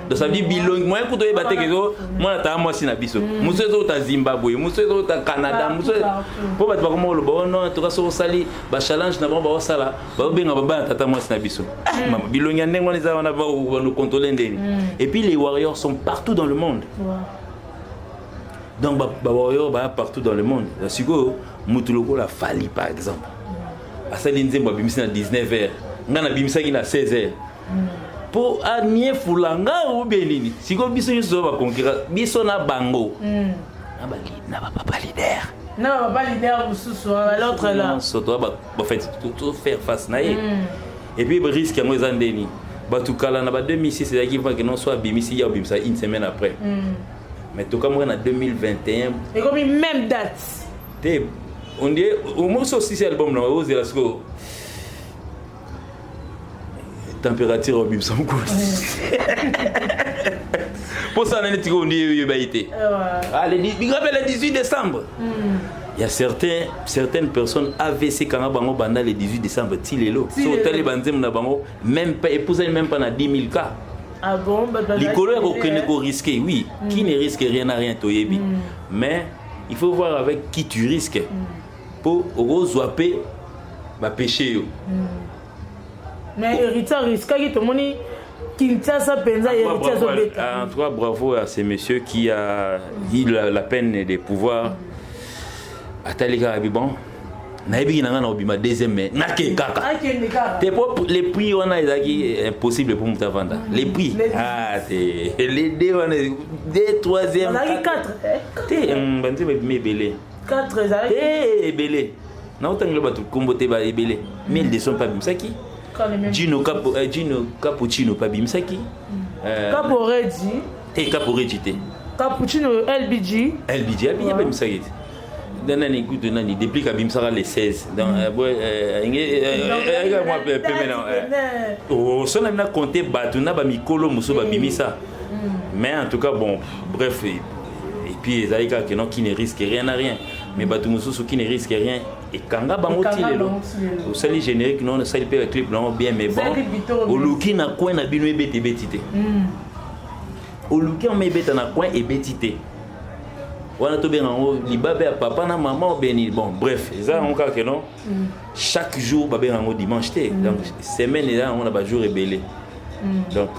Donc ça veut dire bilongi moyen kuta oyeba te kezo mwana taa mwasi na biso. Mosu ezouta Zimbabwe, mosu ezouta Canada, mosu mpo bato bakoma koloba: "Oh non, toka soki osali bachallenge na bango, baosala, baobenga babana tata mwasi na biso." Ah, mama, bilongi ya ndenge wana eza wana, banocontrôle ndeni. Et puis les warriors sont partout dans le monde. Donc bawarrior baya partout dans le monde. Sikoyo motu lokola Fally par exemple asali nzembo, abimisi na 19 heures, ngai nabimisaki na 16 heures mpo aniefula nga obie nini. Sikoyo biso nyonso toza baconcurrent, biso na bango, na bapapa leader. Na bapapa leader mosusu, l'autre là. Nyonso toza en fait to faire face na ye. Et puis risque yango eza ndeni bato kala na ba 2006 ezalaki vake non, so abimisi ya obimisa une semaine après, mais tokamwaka na 2021. Ekomi même date. Te, on dirait au moins so osisi album na ozela sikoyo température obimisa mokolo mposala neti ko ndi oyebai te. Ngape le 18 décembre. Il y a certaines personnes AVC kanga bango banda le 18 décembre ti lelo. Ti So lelo. otali banzembo na bango même pas epusani même pas na 10 000 cas. Ah bon, bato bazalaki Likolo ya ebele, kokende eh. korisquer, oui, qui ne risque rien n'a rien, toyebi. Mais il faut voir avec qui tu risques. Po okozwa mpe bapeshe yo. Mais Héritier ariskaki, tomoni Kinshasa mpenza Héritier azobeta. En tout cas, bravo à ce monsieur qui a eu la peine de pouvoir atali kaka bi bon, nayebiki na ngai na kobima deuxième, mais nake kaka. Akende kaka. Te, po les prix wana ezalaki impossible pour moto avanda les prix. Les Ah te, les deux wana, deux, troisième. Bazalaki 4. Te, banzembo ebimi ebele. 4 ezalaki. Te, ebele, naotangela bato kombo te, ba ebele. 1200 mpe abimisaki. Quand même. Gino Cappuccino mpe abimisaki. Caporeji. Te, Caporeji te. Cappuccino, LBG. LBG abi abimisaki te. Nani kutu, nani Déplique abimisaka le 16. Donc ayeka mwa pembe na so na bina compte bato na bamikolo mosusu babimisa. Mais en tout cas, bon, bref, et puis ezali kaka que non, qui ne risque rien n'a rien, mais bato mosusu, qui ne risque rien, ekanga bango ti Ekanga lelo. bango ti lelo. Osali générique non, osali mpe clip nango bien, mais bon, Osali clip kitoko. oluki na coin na bino ebeti, ebeti te. Oluki yango ebeta na coin, ebeti te. Wana tobenga yango libabe ya papa na mama obeni. Bon, bref, eza yango kaka que non, chaque jour babenga yango dimanche te. Donc semaine eza yango na bajour ebele. Donc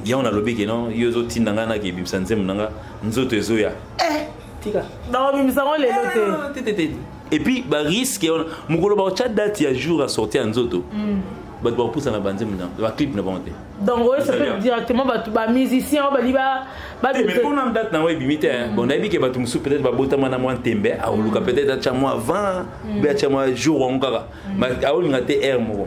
yango nalobi que non, yo ozotinda ngai naki ebimisa nzembo na nga Nzoto ezoya, tika. Bakobimisa yango lelo te. Te, te, te. Et puis barisque wana, mokolo bakotya date ya jour ya sortie ya Nzoto, bato bakopusa na banzembo na baclip na bango te. Donc oyo ça peut directement bato bamusicien oyo bali Te, mais mpona date nango ebimi te, hein. Bon, nayebi que bato mosusu peut-être babotama na mwa ntembe, aoluka peut-être atya mwa avant mpe atya mwa jour wango kaka. Mais aolinga te heure moko.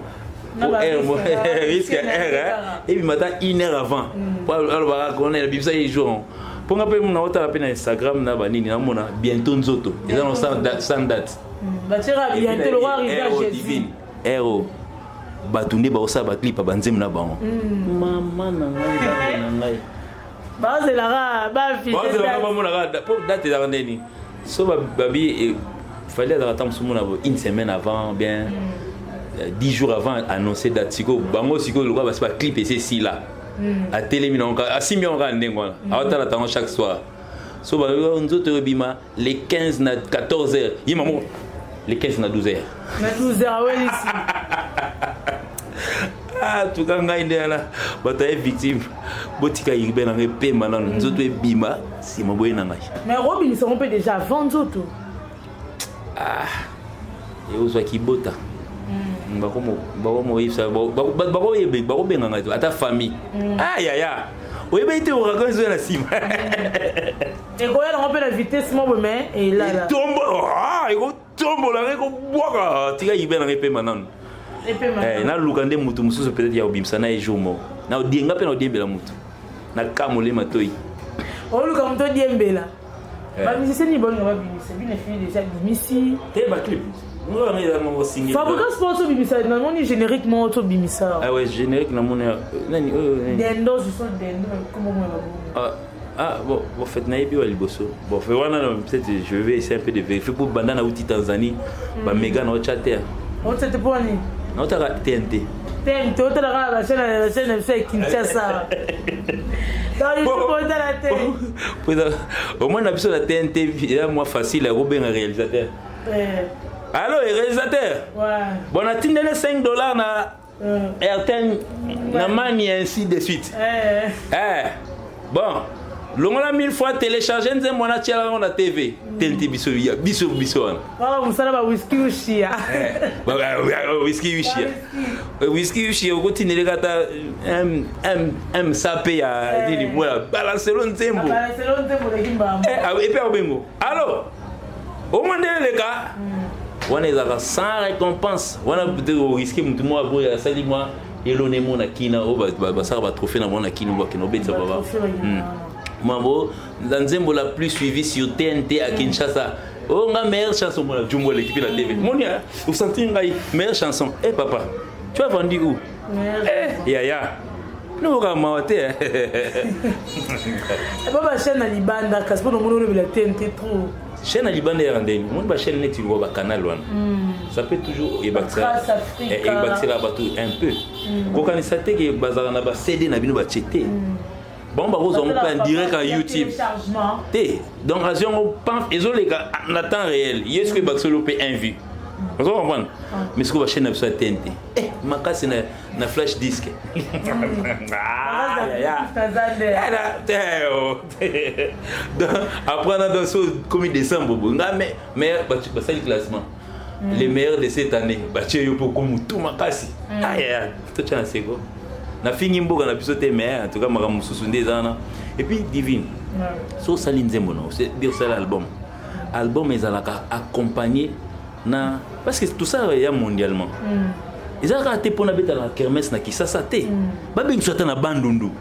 Na Po ba heure moko, risque, risque risque na heure, hein. kaka. Ebima ata une heure avant po alobaka kona ebimisa ye jour yango. Mpo nga mpe naotala mpe na Instagram na banini, namona bientôt Nzoto eza no sans date. Batiaka bientôt le roi arrivé à Ero Jésus. Divine ero, bato nde baosala baclip ya banzembo na bango. Mama na ngai, nzambe na ngai. Bazelaka Bazelaka bamonaka po date ezalaka ndeni. So babi Fally azalaka ta mosusu mona une semaine avant, bien 10 jours avant annoncer date. Sikoyo bango sikoyo lokola basi baclip esi esila, atelemi nango kaka, asimbi yango kaka ndenge wana, aotala tango chaque soir. So balobi Nzoto ebima le 15 na 14 heures, ye mamo le 15 na 12 heures. Na 12 heures awelisi. Ah, tuka ngai nde wana bato aye victime, botika irbe na ngai epema nano, Nzoto ebima nsima boye na ngai. Mais robimisa yango mpe déjà avant Nzoto. Eozwaki bota bakomoyebisa, bakoyebe, bakobenga ngai te, ata famille. Ah yaya, oyebaki te oragan ezoya na nsima. Ekoya nango mpe na vitesse moko boye, mais elala. Etombo, ekotombola ngai, ekobwaka. Tika ibe na ngai epema nano. Epema. Naluka nde motu mosusu peut-être ya kobimisa na ye jour moko. Naodienga mpe naodiembela motu na kamolema toi. Oluka moto odiembela. Bamusicien nini balinga babimisa bino efili déjà bimisi? Te, baclip ngo eza ngo single. Fabrika Sport tobimisa, namoni générique moko tobimisa. Ah ouais, générique namoni nani oyo, nani? Dendo, juso dendo, kombo moko ya babongo. Ah, bon, en fait, nayebi wa liboso. Bon, fait wana, peut-être je vais essayer un peu de vérifier pour banda na uti Tanzanie, ba méga na otya te. Otete mpo nini? Na otaka TNT. Te, te, otalaka bachaîne na biso ya Kinshasa, donc YouTube otala te. Po au moins na biso na TNT eza mwa facile ya kobenga réalisateur. Allo, réalisateur. Bon, natindele 5 $ na Airtel na mani, ainsi de suite. Eh, bon, longola mille fois télécharger nzembo wana, tiela yango na TV TNT biso ya biso biso wana. Wana mosala ba whisky ushia. Whisky ushia, whisky ushia, okotindeleka ata m sape ya nini, mwana balancelo nzembo. Balancelo nzembo leki mbamba. Et puis akobengo allo, omwa nde eleka wana ezalaka sans récompense. Wana peut-être orisque motu moko aboye asali mwa elone mo na kina oyo basalaka batrophée na bango na kini, bakende obetisa baba mambo la nzembo la plus suivie sur TNT à Kinshasa. Oh nga meilleure chanson, mona jumbo l'équipe la TV moni osentir ngai meilleure chanson. Eh papa, tu as vendu où? Eh yaya, nokoka mawa te. Ba bachaîne na libanda, kasi mpo nomoni olobela TNT trop. Chaîne ya libanda eyaka ndeni, omoni bachaîne neti lokola bacanal wana, ça peut toujours ebakisela bato un peu. Kokanisa te ke bazalaka na baCD na bino batie te. Bango bakozwa ngo mpe en direct ya YouTube te. Donc azwi yango, paf, ezoleka na temps réel. Ye soki ebakiseli mpe un vue, ozo comprendre. Mais sikoyo bachaîne na biso ya TNT, eh, makasi na flash disque. Ah, ya, ya. Donc après na, donc so komi décembre boye, nga meilleur, basali classement, les meilleurs de cette année, batie yo mpo komi mutu makasi. Aya, totya na seko, nafingi mboka na biso te, mais en tout cas makambo mosusu nde eza wana. Et puis Divine, so osali nzembo na bi, osali album, album ezalaka accompagné na, parce que tout ça ya mondialement, eza kaka te mpona betalaka kermesse na Kisasa te, babengisa ata na Bandundu.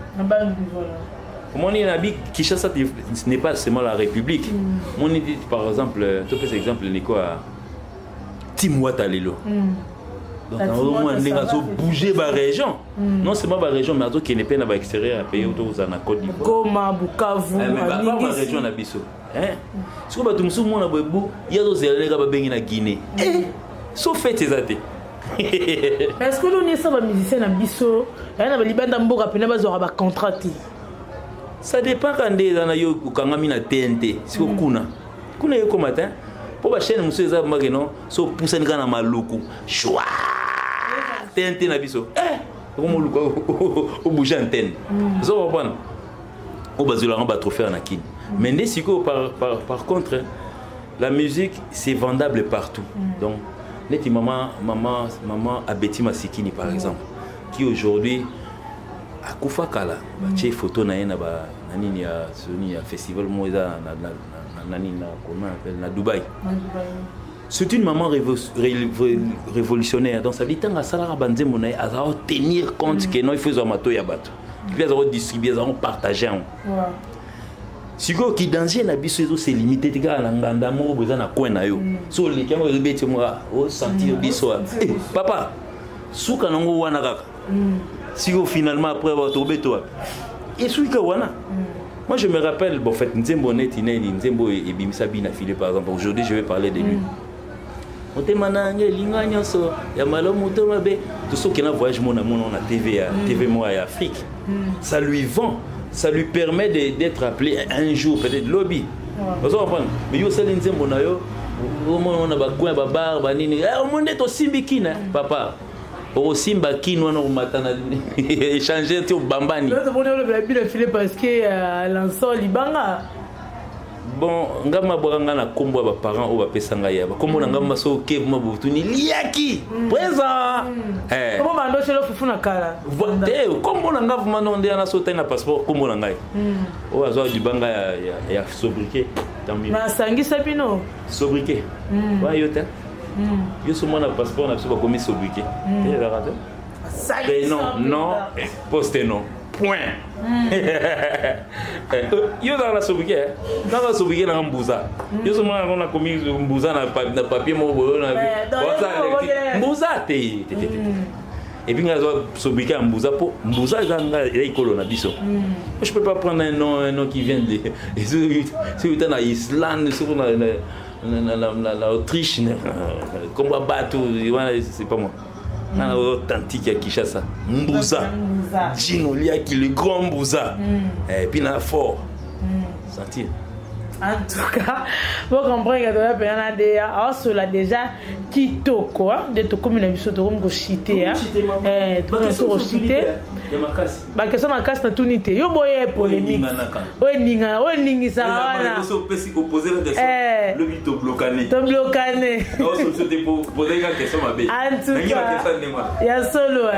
Omoni na bi Kinshasa, ce n'est pas seulement la République. Moni par exemple, topesa exemple ndeko ya Tim Wata lelo. Donc azomona ndenge azobouge barégion, non seulement barégion, mais azokende mpe na baextérieur ya pays, tokozala na Côte d'Ivoire. Goma, Bukavu. Barégion na biso sikoyo, bato mosusu mona boye bu ye azozela ndenge babengi na Guinée, so fête eza te. Mais est ce que loni esa bamusicien na biso aya na balibanda mboka mpena bazwaka bacontrat te? Ça dépend ka nde eza na yo. Okangami na TNT siko, kuna kuna ekoma te, mpo bachaîne mosusu eza make no. So opusani kaka na Maluku, shwa TNT na biso okomoluka obouge antenne, ozo comprendre. Oyo bazwelanga batrophée na Kini, mais nde sikoyo par contre la musique, c'est vendable partout. Donc neti mama Abeti Masikini par exemple, qui aujourd'hui akufa kala, batie photo na ye na ba na nini ya soni ya festival moko eza na nini, na comment on appelle, na Dubaï. C'est une maman révolutionnaire. Donc ça veut dire ntango asalaka banzembo na ye, azala tenir compte ke non, il faut ezwa matoi ya bato, puis azala kodistribue, azala kopartage yango. Sikoyo ki danger na biso ezose limite te kaka na nganda moko boye eza na coin na yo. So oleki yango, ezobeti moko, osentir biso, papa, suka nango wana kaka. Sikoyo finalement après bato obeto wapi? Esuki wana. Moi je me rappelle, bon, en fait nzembo neti neni, nzembo ebimisa bina file par exemple, aujourd'hui je vais parler de lui, motema na ngai elinga nyonso ya malamu to mabe. Tosoki na voyage mona mona na TV ya TV moko ya Afrique, ça lui vend, ça lui permet d'être appelé un jour peut-être lobby, ozo comprendre. Mais yo osali nzembo na yo, omona na bacoin, babar, banini, omoni nde tosimbi kina, papa, okosimba kini wana, okomata na échange ti obambani. Tomoni olobela bino file parce que lançon libanga. Bon, nga mabwaka nga na nkombo ya baparent oyo bapesa ngai ya bakombo na nga ma so oke ma botuni liaki présent. Kombo bandoselo fufu na kala. Te, nkombo na nga vraiment no nde wana. So otali na passeport, nkombo na ngai oyo azwa libanga ya sobriquet. Nasangisa bino. Sobriquet wana yo te, yo so mwana passeport na biso bakomi sobriquet te, ezalaka te. Prénom, nom, poste nom, point. Yo ozalaka na sobriquet, nanga sobriquet nanga Mbuza. Yo so mwana nakomi Mbuza na papier moko boye, Mbuza te te te. Et puis nga azwa sobriquet ya Mbuza mpo Mbuza eza nga, eza ekolo na biso. Je peux pas prendre un nom qui vient de soki uta na Islande, soki na Autriche, kombo bato wana, c'est pas moi. Nga na authentique ya Kinshasa, Mbuza Jino Liaki, le grand Mbuza, et puis na fort sentir. En tout cas, bocomprendre que toza mpena na deya aosola déjà kitoko nde tokomi na biso, tokomi koshite, tokomi koshite. Baquestion makasi natuni te, yo boye polémique oyo eningana, oyo eningisaka wana, toblokane. En tout cas ya solo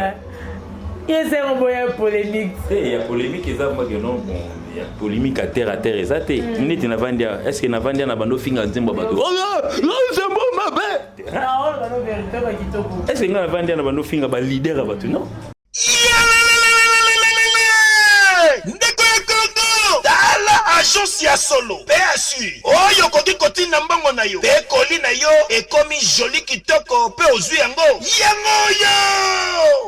ye sengo boya polémique. Te, ya polémique eza make non. Bon, ya polémique à terre à terre eza te. Neti navandi, est ce que navandi na bando ofinga nzembo ya bato, nzembo mabe? Est ce que ngai navandi na bando ofinga baleader ya bato? Non. Ndeko ya Kongo, tala agence ya solo PSU oyo okoki kotinda mbongo na yo mpe koli na yo ekomi joli kitoko mpe ozwi yango. Yango oyo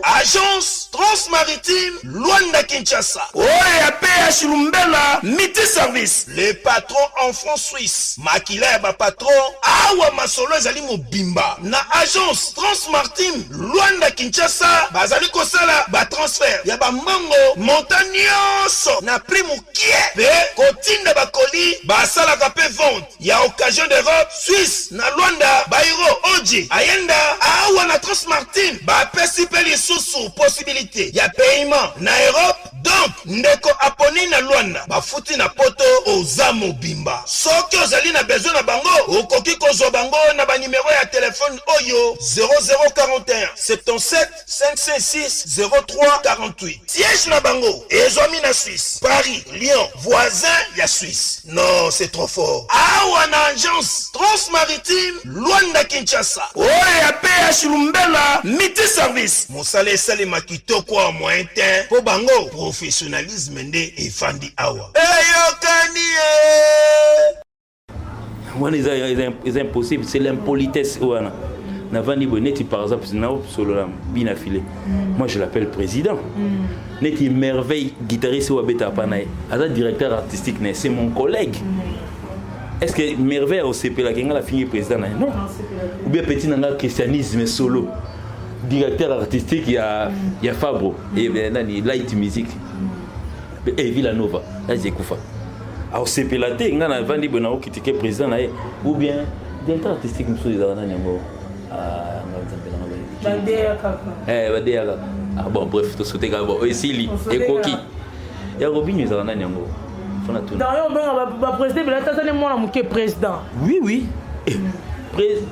agence. Transmaritime Luanda Kinshasa. Oyo ya PH Lumbela Multi Service, le patron en franc suisse. Makila ya ba patron awa masolo ezali mobimba na agence Transmartime Luanda Kinshasa bazali kosala ba transfert ya ba mbongo montant nionso na prix mukie pe kotinda ba colis basalaka pe vente ya occasion d'Europe, Suisse na Luanda, Bairro, Oji, Ayenda, awa na Transmartime bapesi pe lisusu possibilite ya paiement na Europe donc ndeko aponi na Luanda bafuti na poto oza mobimba soki ozali na besoin na bango okoki kozwa bango na ba numero ya telephone oyo 0041 77 556 03 48 siège na bango ezwami na Suisse Paris Lyon voisin ya Suisse non c'est trop fort awa na agence Transmaritime Luanda Kinshasa oyo ya PH Lumbela multi service mosala esalema kitoko awa moyen te mpo bango professionnalisme nde efandi awa eyokani ye wana eza, eza, eza impossible c'est l'impolitesse wana navandi boye neti par exemple naosolola bina file mm. moi je l'appelle président mm. neti merveille guitariste oyo abetaka pa na ye aza directeur artistique na ye c'est mon collègue mm. est ce que merveille akosepelaka ngai nafingi président na ye non ou bien petit na ngai christianisme solo directeur artistique ya, mm. ya fabro mm. et, nani light music mm. e villanova azi ekufa akosepela te ngai navandi boye nakokritike président na ye ou bien directeur artistique mosusu ezalaka nani yango ah, badeya kaka eh, badeya kaka ah, bon bref tosote kaka bon esili ekoki ya robinio ezalaka nani yango fona tuna donc yo obenga baprésident ebele ata azali mwana moke président oui oui eh,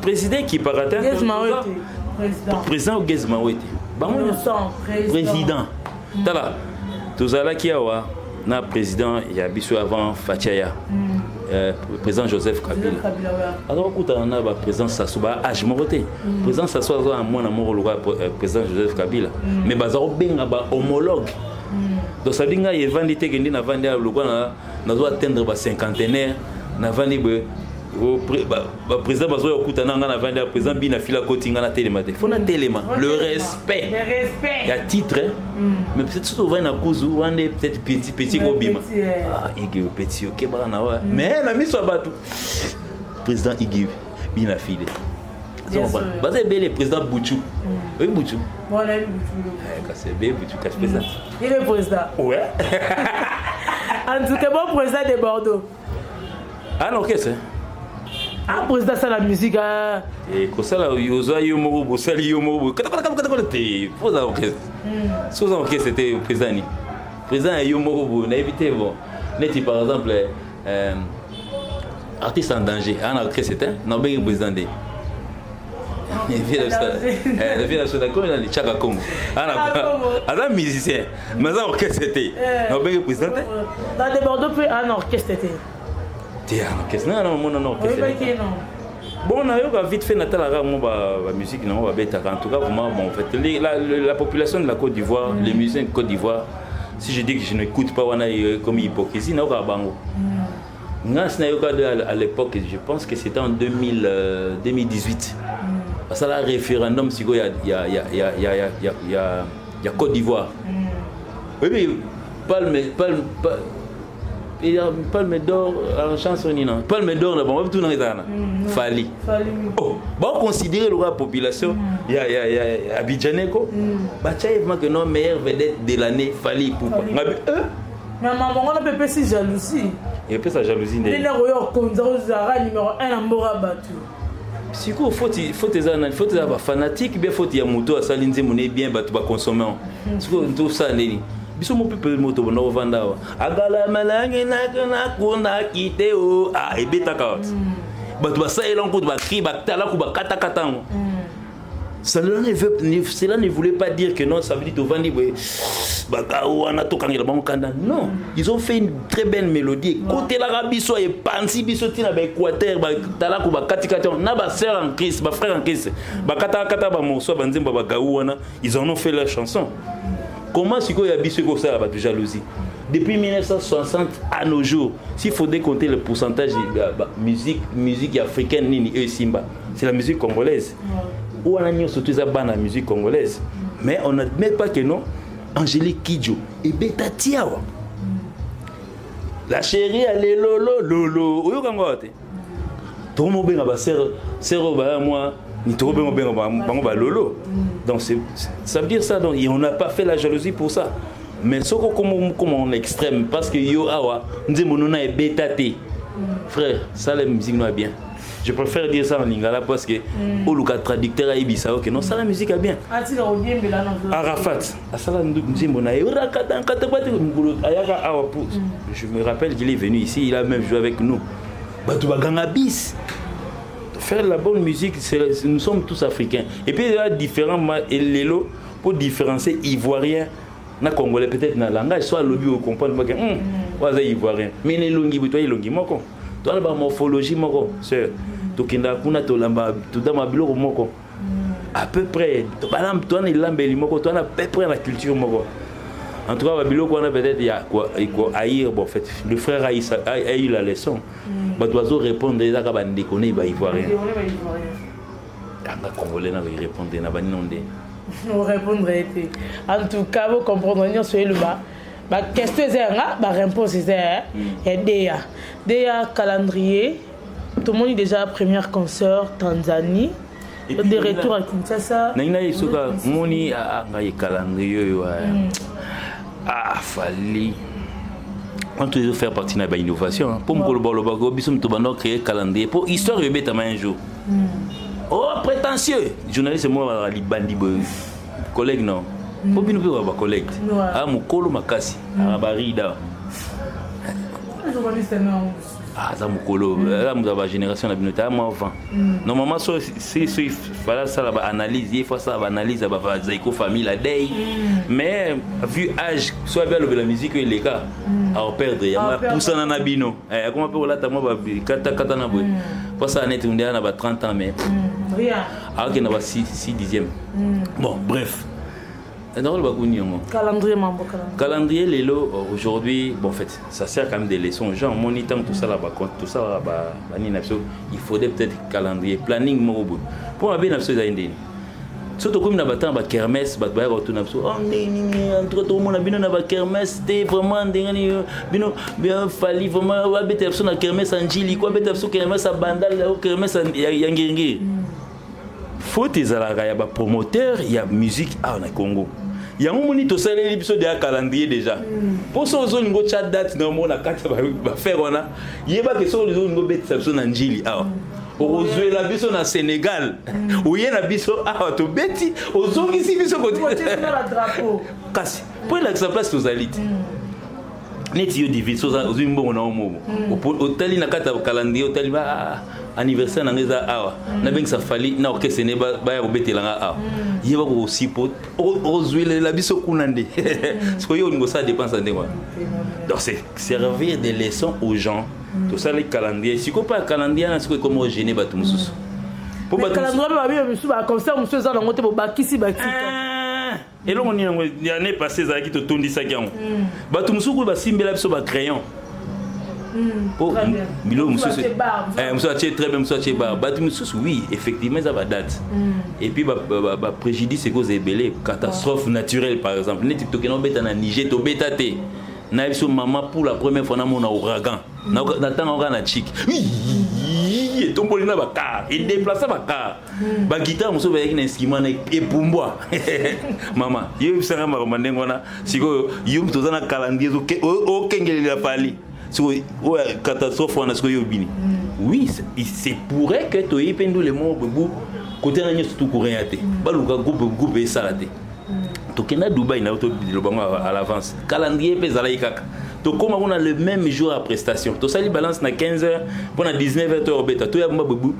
président ekipaka te président ogez mawe te bango président tala tozalaki awa na président ya biso avant Fatshi aya mm. euh, président Joseph Kabila aza kokutana na ba président Sassou ba âge moko te mm. président Sassou aza na mwana moko lokola euh, président Joseph Kabila mm. mais baza kobenga ba homologue mm. donc ça dit ngai evandi te kende navandi lokola nazo atteindre ba cinquantenaire navandi boye baprésident bazoya kokutana nga navandi ya président bina fila akoti nga natelema te fo natelema le respect ya titre mm. mais peut-être soki ovandi na kuzu wana nde peut-être petit petit kobima ah, igi petit okebaka na wa mm. mais na miso ya bato président igi bina file baza ebele président buchu mm. oyebi buchu eh, kasi ebele buchu kasi président il est président ouais en tout cas bon président de bordeaux Ah na orchestre Ah président asala musique ah. Eh kosala oza yo moko bosali yo moko kata te faut oza orchestre. Hmm. So oza orchestre te président ni. Président ya yo moko boye nayebi te bon. Neti par exemple euh, artiste en danger ah na orchestre te na obengi président nde. Vie na biso na komi na Chaka Congo. Aza musicien. mais aza orchestre te na obengi président te na de bordeaux mpe ana orchestre te te ana orchestre nanga na mamona na orchestre bon nayoka vite fait natalaka yango bamusique nango babetaka en tout cas vraiment bon en fait la, la, la population de la côte d'ivoire mm. les musiciens de côte d'ivoire si je dis que je n'écoute pas wana comme hypocrisie nayokaka bango mm. nga si nayoka à l'époque je pense que c'était en 2000, euh, 2018 mm. basala référendum sikoyo ya, ya, ya, ya, ya, ya, ya, ya ya Côte d'Ivoire. Mm. Oui, palme, palme, palme, palme d'or, en chanson nina. Palme d'or na bango tout na ezana. Mm, Fali. Fali. Oh, ba considérer le population mm. ya ya ya Abidjanais ko. Mm. Ba tcha vraiment que non meilleure vedette de l'année Fally Ipupa. Ngabi euh Mais maman on peut pesi jalousie. Et pesa jalousie nde. Nde koyo konza ozara numéro 1 na mboka batu. Sikoyo faute faute eza nani? Faute eza ba fanatique bien faute ya moto asali nzembo ne bien bato ba consommer. Hmm. Sikoyo tosala ndeni? Biso mo pepe moto banda kovanda awa. Agala malangi na na kuna kite o ah ebetaka wapi? Hmm. Bato basalela nkutu bakri batalaku bakatakata yango. Hmm. Cela ne, veut, ne, cela ne voulait pas dire que non, ça veut dire tovandi boye wana tokangela bango kanda. Non, ils ont fait une très belle mélodie. Kotelaka biso epanzi biso tina ba Équateur, ba talaku ba katikati na ba sœur en Christ, ba frère en Christ. Ba kata kata ba morceau ba nzembo ba gaou wana, ils en ont fait leur chanson. Comment sikoyo ya biso ekosala bato jalousie depuis 1960 à nos jours, s'il faudrait compter le pourcentage de musique musique africaine nini esimba, c'est la musique congolaise. Wana nyonso to eza bana musique congolaise. Mais on n'admet pas que non. Angélique Kidjo ebeta ti awa. La chérie ya lelo lolo oyoka yango awa te. Tokomobenga basere sere oyo baya mwa tokobenga benga bango balolo. Donc ça veut dire ça. Donc et on n'a pas fait la jalousie pour ça. Mais soko comme en extrême parce que yo awa nzembo nona ebeta te. Frère, ça la musique no bien. Je préfère dire ça en lingala parce que oluka traducteur ayebisa ok non ça la musique a bien. Arafat asala nzembo na ye rakatankatakwati mokolo ayaka awa pour je me rappelle qu'il est venu ici, il a même joué avec nous. Bato baganga bis. Faire la bonne musique, nous sommes tous africains. Et puis il y a différents et lelo pour différencier ivoirien na congolais, peut-être na langage soit alobi ocomprendre pas que oyo aza ivoirien, mais na elongi boye toya elongi moko, toza na bamorphologie moko, sœur. Tokendaka kuna, tolamba, todama biloko moko à peu près, toza na elambeli moko, toza na à peu près na culture moko. En tout cas, babiloko wana peut-être ya ko haïr. Bon, en fait, le frère a eu la leçon. Bato bazo répondre ezaka bandeko ne baivoirien, anga congolais na répondre na banino nde. Orépondre te. En tout cas, bocomprendre nyonso eloba baquestion eza yanga, baréponse eza ya deya deya. Calendrier tomoni déjà, première concert Tanzanie, de retour à Kinshasa. Nangi naye soka moni ngai calendrier oyo Fally quand tu faire partie na bainnovation mpo mokolo balobaka biso moto banda créer calendrier mpo histoire ebetama un jour. Oh, prétentieux journaliste moko bazalaka libandi boye, collègue non mpo bino mpe bacollègue aa mokolo makasi aka barida, aza mokolo, aza moto ya bagénération na bino te, aa mwa avant. Normalement so si so fallait asala baanalyse, ye faut asala baanalyse ya bazaiko famille la dei, mais vu âge so abi alobela musique oyo eleka aoperdre yango, apusana na bino, akoma mpe kolata mwa katakata na boye po asala neti nde na ba 30 ans, mais akokende ba 6 dixième. Bon, bref, nakoloba kuni yango. Calendrier, mambo calendrier lelo aujourd'hui. Bon, en fait, ça sert quand même des leçons aux gens. Omoni ntango tosala tosala banini na biso, il faudrait peut-être calendrier, planning moko boye mpo mabe na biso ezali ndeni. So tokomi na batemps bakermesse, bato bayaka kotuna biso: oh, ndenge nini? En tout cas, tokomona bino na bakermesse te. Vraiment, ndenge nini bino Fally vraiment babetela biso na kermesse ya Njili ko abetela biso kermesse ya Bandal, kermesse ya Ngiringiri? Faute ezalaka ya bapromoteur ya musique awa na Congo. Yango moni tosaleli biso deya calendrier déjà, mpo so ozolinga otya date na mo na kati ya bafere wana, yebake soki ozolinga obetisa biso na Njili awa, okozwela biso na Sénégal, oye na biso awa, tobeti, ozongisi biso kote kasi mpo elakisa place tozali te. Neti yo Divine, so ozwi mbongo na yo mobo, otali na kati ya calendrier, otali anniversaire na ngai eza awa, nabengisa Fally na orchestre ne baya kobetelanga awa, ye bakosipo ozwelela biso kuna nde sikoyo yo olingi osala dépense ya ndenge wana. Donc c'est servir des leçons aux gens. Tosali calendrier sikoyo mpo ya calendrier wana sikoyo ekoma ogêner bato mosusu. Po calendrier mpe babino misusu, baconcert mosusu eza nango te, bobakisi batika. Eloko nini yango? Année passée ezalaki, totondisaki yango. Bato mosusu kuyo basimbela biso bacrayon po biloko mosusu, mosusu atie très bien, mosusu atie bar. Bato mosusu, oui, effectivement eza badate et puis bapréjudice ekoza ebele, catastrophe naturelle par exemple, neti tokende obeta na Niger, tobeta te na biso mama. Pour la première fois namona ouragan na ntango kaka na chik etomboli na bacar, edéplacer bacar, baguitare mosusu bayaki na instrument na epumbwa. Mama, yo yebisanga makambo ndenge wana. Sikoyo yo moto oza na calendrier, okengelela Fally, sikoyo oyo catastrophe wana sikoyo yo bini. Oui, c'est pourrait que toyebi mpe ndule moko bobu kote na nyonso tu courant ya te, baluka groupe esala te. Tokenda Dubai na toloba ngo à l'avance, calendrier mpe ezalaki kaka. Tokóma kuna le même jour ya prestation, tosali balance na 15 heures mpo na 19 heures toyobeta, toyamba bobu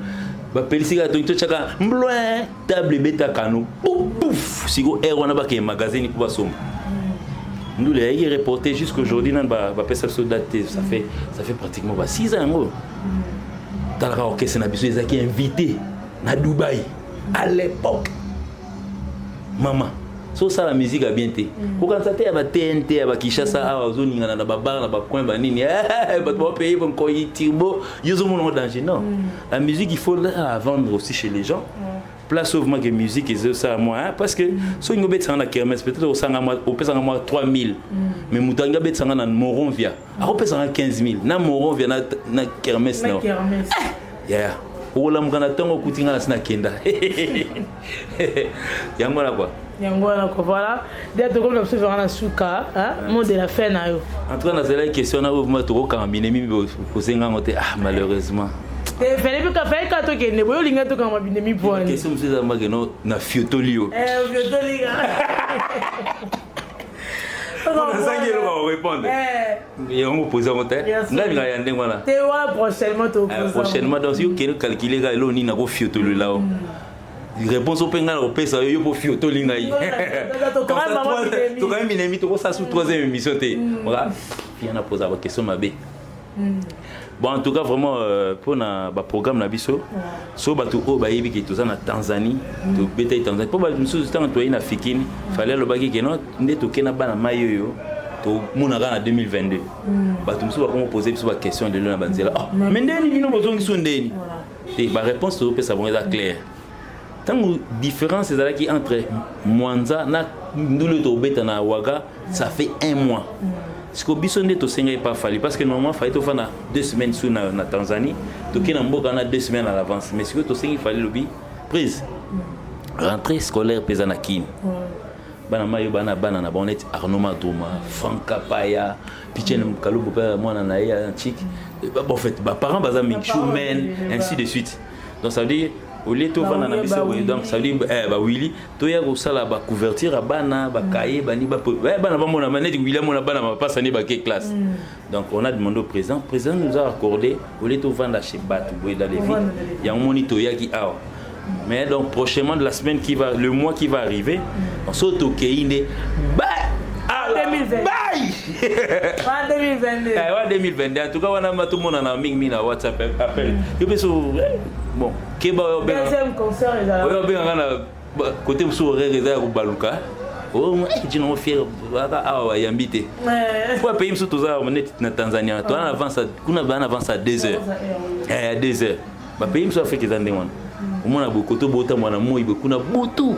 bapelisi kaka tongi, totyaka mbloin table ebetaka no pouf. Siko heure wana bakeye magazine mpo basomba ndule ayaki reporté jusqu'aujourd'hui, nani bapesa biso date te. Ça fait pratiquement ba 6 ans yango. Talaka orchestre na biso ezalaki invité na Dubai à l'époque. Mama, so osala musique ya bien te, kokanisa te ya ba TNT ya bakishasa awa ozoningana na babar na bacoin banini, bato bapaye nkoi turbo, yo ozomona ngo danger. Non, la musique, il faut la vendre aussi chez les gens. Place oyo vraiment que musique ezosala mwa, hein, parce que soki ngi obetisanga na kermesse, peut-être osanga mwa, opesanga mwa 3000, mais moto alingi abetisanga na Moronvia, akopesanga 15 000 na Moronvia na kermesse. Na na kermesse. Yeah, okolamuka na ntongo, okuti nga na si nakenda. Yango wana quoi. Yango wana ko. Voilà, nde tokomi na biso vraiment na suka, hein, mot de la fin na yo. En tout cas, nazalaki question na oyo vraiment tokokanga binemi, kosenga yango te. Ah, malheureusement. Te, fele mpe fele ka tokende boye, olinga tokanga binemi pwani. Question mosusu eza makeno na fiotoli yo. Otolinga. Nazangi eloko ya korépondre. Yango pose yango te. Ngai lingaka ya ndenge wana. Te, wana prochainement. Eh, prochainement. Donc yo kende calculer kaka eloko nini nakofiotolola o réponse mpe ngai nakopesa yo, yo mpo fiotoli ngai. Tokangi minemi, tokosala su troisième émission te. Oka fia na posa baquestion mabe. Bon, en tout cas vraiment, mpona baprogramme na biso, so bato oyo bayebi ke toza na Tanzanie, tobetaki Tanzanie, mpo bato mosusu ntango toyei na Fikini, Fally alobaki ke no nde toke na bana mai oyo tomonaka na 2022. Bato mosusu bakomo pose biso baquestion lelo na banzela: oh, mais ndeni bino bozongi so ndeni te? Baréponse tozopesa bango eza claire. Ntango différence ezalaki entre Mwanza na ndulu oyo tobeta na Waga, ça fait un mois. Siko biso nde tosengaki pa Fally, parce que normalement Fally tofanda 2 semaines su na Tanzanie, toke na mboka na 2 semaines à l'avance. Mais sikoyo tosengi Fally, lobi prise rentrée scolaire mpe eza na Kini, bana mai oyo bana bana na bango neti Arnaud Madruma, Frank Kapaya, Pichen Kalubu mpe mwana na ye ya chik. Bon, en fait baparent baza mingi, Choumen, ainsi de suite. Donc ça veut dire au lieu tovanda na biso boye, donc ça veut dire bawili toya kosala bacouverture ya bana, bakaye bani, bana bamona neti wili amona bana bapasa nde bake classe. Donc on a demandé au président, président nous a accordé, au lieu tovanda chez bato boye dans les villes, yango moni toyaki awa. Mais donc prochainement, de la semaine qui va, le mois qui va arriver, donc so tokei nde ba 2020. Bye. Wana 2022. Eh, wa 2022. En tout cas wana ma tomonana mingi na WhatsApp, appel yo mpe so. Bon, keba oyo obenga. Deuxième concert ezala. Oyo obengaka na côté mosusu, horaire eza ya kobaluka. Jinango fier aka awa bayambi te po pays mosusu toza neti na Tanzania, toza na avance kuna, baa na avance ya 2 heures, ya 2 heures. Bapays mosusu Afrique eza ndenge wana, omona boye koto botambola na moi boye, kuna butu.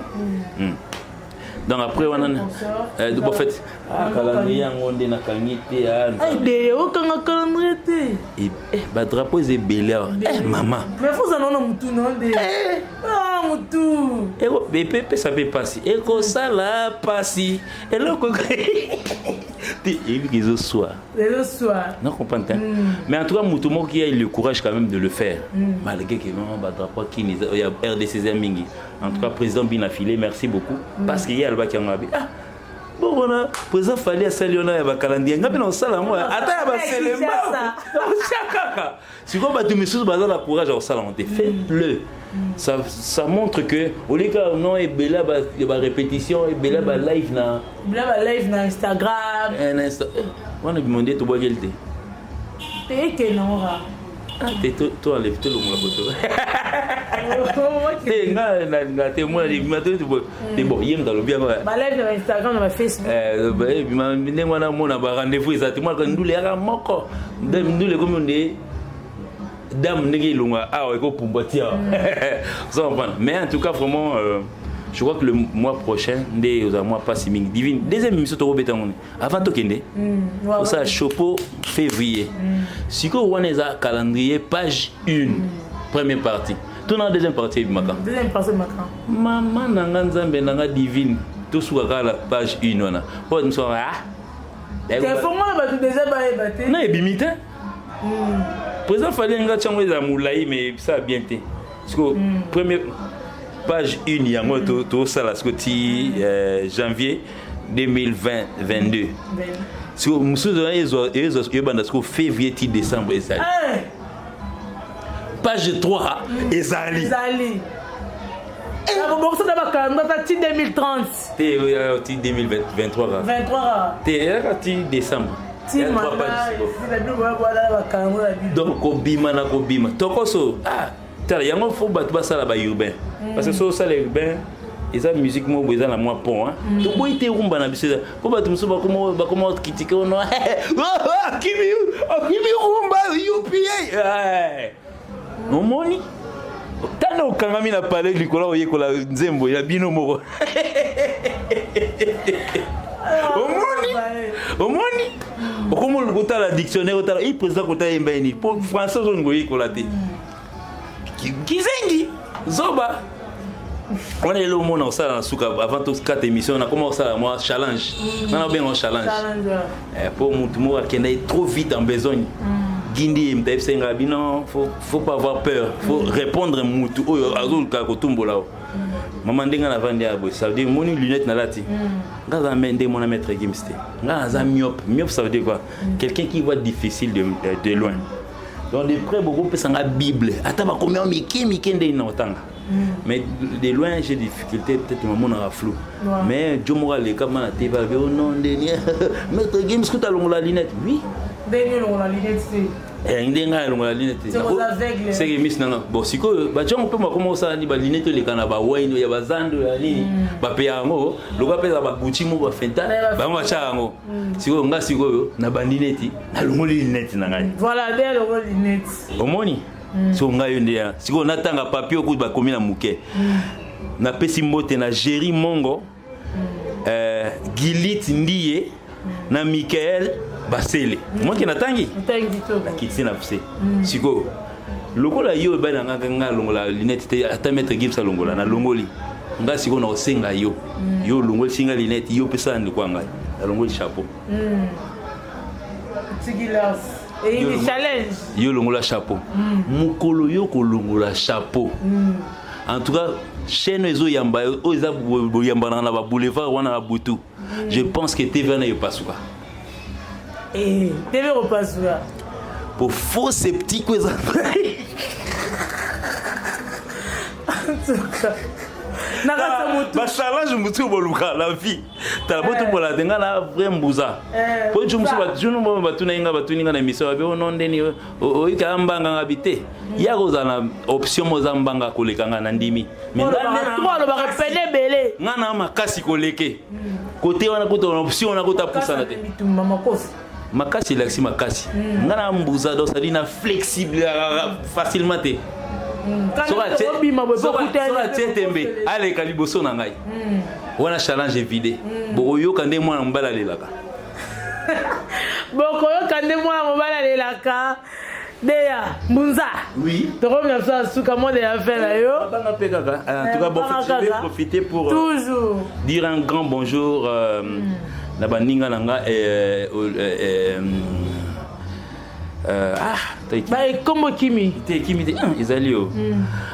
Donc après wana, bon, fait, calendrier yango nde nakangi te. De okanga calendrier te. Badrapeau eza ebele awa, mama. Mais foza nano mutu no nde mutu. Epesa mpe mpasi, ekosala mpasi eloko te, eyebiki ezoswa. Ezoswa. Non, comprendre te. Mais en tout cas, moto moko qui a eu le courage quand même de le faire, malgré que non badrapeau kini ya RDC eza mingi. En tout cas, président Bina Filé, merci beaucoup, parce que ye alobaki yango abi: ah bon, wana président Fally asali wana ya bacalendrier, nga mpe na kosala yango ata ya baselemba osia kaka. Sikoyo bato misusu baza na courage ya kosala yango te. Faites-le, ça montre que oleka non ebele ya barépétition, ebele ya balive na Ebele balive na Instagram. Wana bimo nde tobwakeli te. Te, ekende yango kaka. Te, to enlève, tolongola boto te. Nga nalinga te mwana ebima te te. Bon, ye moto alobi yango. Balive na Instagram, na bafacebook. Ebima ndenge wana, mona barendez-vous eza te. Mwana ndule yaka moko, ndule ekomi nde dame ndenge elonga awa, ekopumbwa ti awa, oza comprendre. Mais en tout cas vraiment, je crois que le mois prochain nde ozala mwa mpasi mingi. Divine, deuxième émission tokobeta ngo avant tokende osala chapeau février. Sikoyo wana eza calendrier page 1, première partie. Tona deuxième partie ebimaka. Deuxième partie ebimaka. Mama na nga, Nzambe na nga, Divine, tosuka kaka na page 1 wana po bato mosusu ah. Fongola bato déjà bayeba te. Na ebimi te. Président Fally nga tiango ezala molai, mais ça bien te. Siko première page 1 yango tosala siko ti janvier 2020 22. Siko mosusu ezobanda siko février ti décembre, ezali page 3 ezali. Ezali nakobongisa na bakalendrier ata ti 2030. Te, ti 2023 kaka. 23. Te, ezaka ti décembre. Kaka. Donc kobima na kobima tokoso. Ah, tala yango, fo bato basala baurbain, parce que so osala urbain, eza musique moko boye eza na mwa pont. Toboyi te rumba na biso eza mpo bato mosusu bakoma kritike ono akimi rumba upa. Omoni Tanda okangami na palais likolo oyekola nzembo ya bino moko. Omoni? Omoni? Okomi kotala dictionnaire otala i président kota yemba ye nini po français ozolinga oyekola te. Kizengi zoba. Wana eloko mona osala na suka avant tokata émission nakoma kosala mwa challenge. Nana obenga challenge. Po mutu moko akenda ye trop vite en besogne. Gindi ye moto ayebisa nga bino faut pas avoir peur, faut répondre mutu oyo azoluka kotumbola o. Mama ndenge navandi ya boye, ça veut dire moni lunette nalati. Nga aza nde mona maître Gims te. Nga aza myope. Myope ça veut dire quoi? Quelqu'un qui voit difficile de loin. Donc de près beaucoup pesa nga Bible. Ata bakomi ya mike mike nde na otanga. Mais de loin j'ai difficulté peut-être mamonaka flou. Mais Joe moko aleka ma na TV alobi oh non ndeni maître Gims kuta longola lunette. Oui. Ndenge longola lunette te. Eh, nde ngai alongola lunette te. C'est aux aveugles. Seke miss nanga. Bon sikoyo bajongo mpe bakoma kosala nini balinete oleka na bawaino ya bazando ya nini bapeya yango lokola mpe eza bagucci mo bafenta bango batya yango sikoyo nga sikoyo na bandi neti nalongoli lunette na ngai. Voilà, nde alongoli lunette. Omoni? Sikoyo ngai yo nde ya sikoyo natanga papier okuti bakomi na moke. Napesi mbote na Jerry Mongo, Gilit Ndiye na Michael Basele. Moke natangi? Natangi to. Nakitisi na pse. Sikoyo lokola yo ebali na nga nga longola lunette te ata maître Gims alongola na longoli. Nga sikoyo na osenga yo. Yo longoli singa lunette yo pesa ndeko ya ngai. Nalongoli chapeau. Tigilas. Et il challenge. Yo longola chapeau. Mokolo yo kolongola chapeau. En tout cas, chaîne ezo yamba oyo eza boyambana na ba boulevard wana na butu. Je pense que TV wana epasuka. Eh, TV opasuka. Po faux sceptique eza. En tout cas. Nakata mutu. Ba challenge mutu boluka la vie. Tala boto bola te nga na vrai mbuza. Po ju musu ba junu bo batuna inga batuni nga na émission ba be non ndeni oyika mbanga nga bite. Ya kozala na option moza mbanga koleka nga na ndimi. Mais nga alobaka pene ebele. Nga na makasi koleke. Côté wana kuta na option wana kuta pusana te. Makasi elakisi makasi. Nga na mbuza donc ça dit na flexible facilement te. Soki atie tembe aleka liboso na ngai. Wana challenge vide. Bokoyoka nde mwana mobali alelaka. Bokoyoka nde mwana mobali alelaka. Deya Mbunza. Oui. Tokomi na biso na suka mot de la fin na yo. Banga pe kaka. En tout cas, bon, je vais profiter pour toujours dire un grand bonjour na baninga na nga Ba ekombo kimi. Te kimi te ezali yo.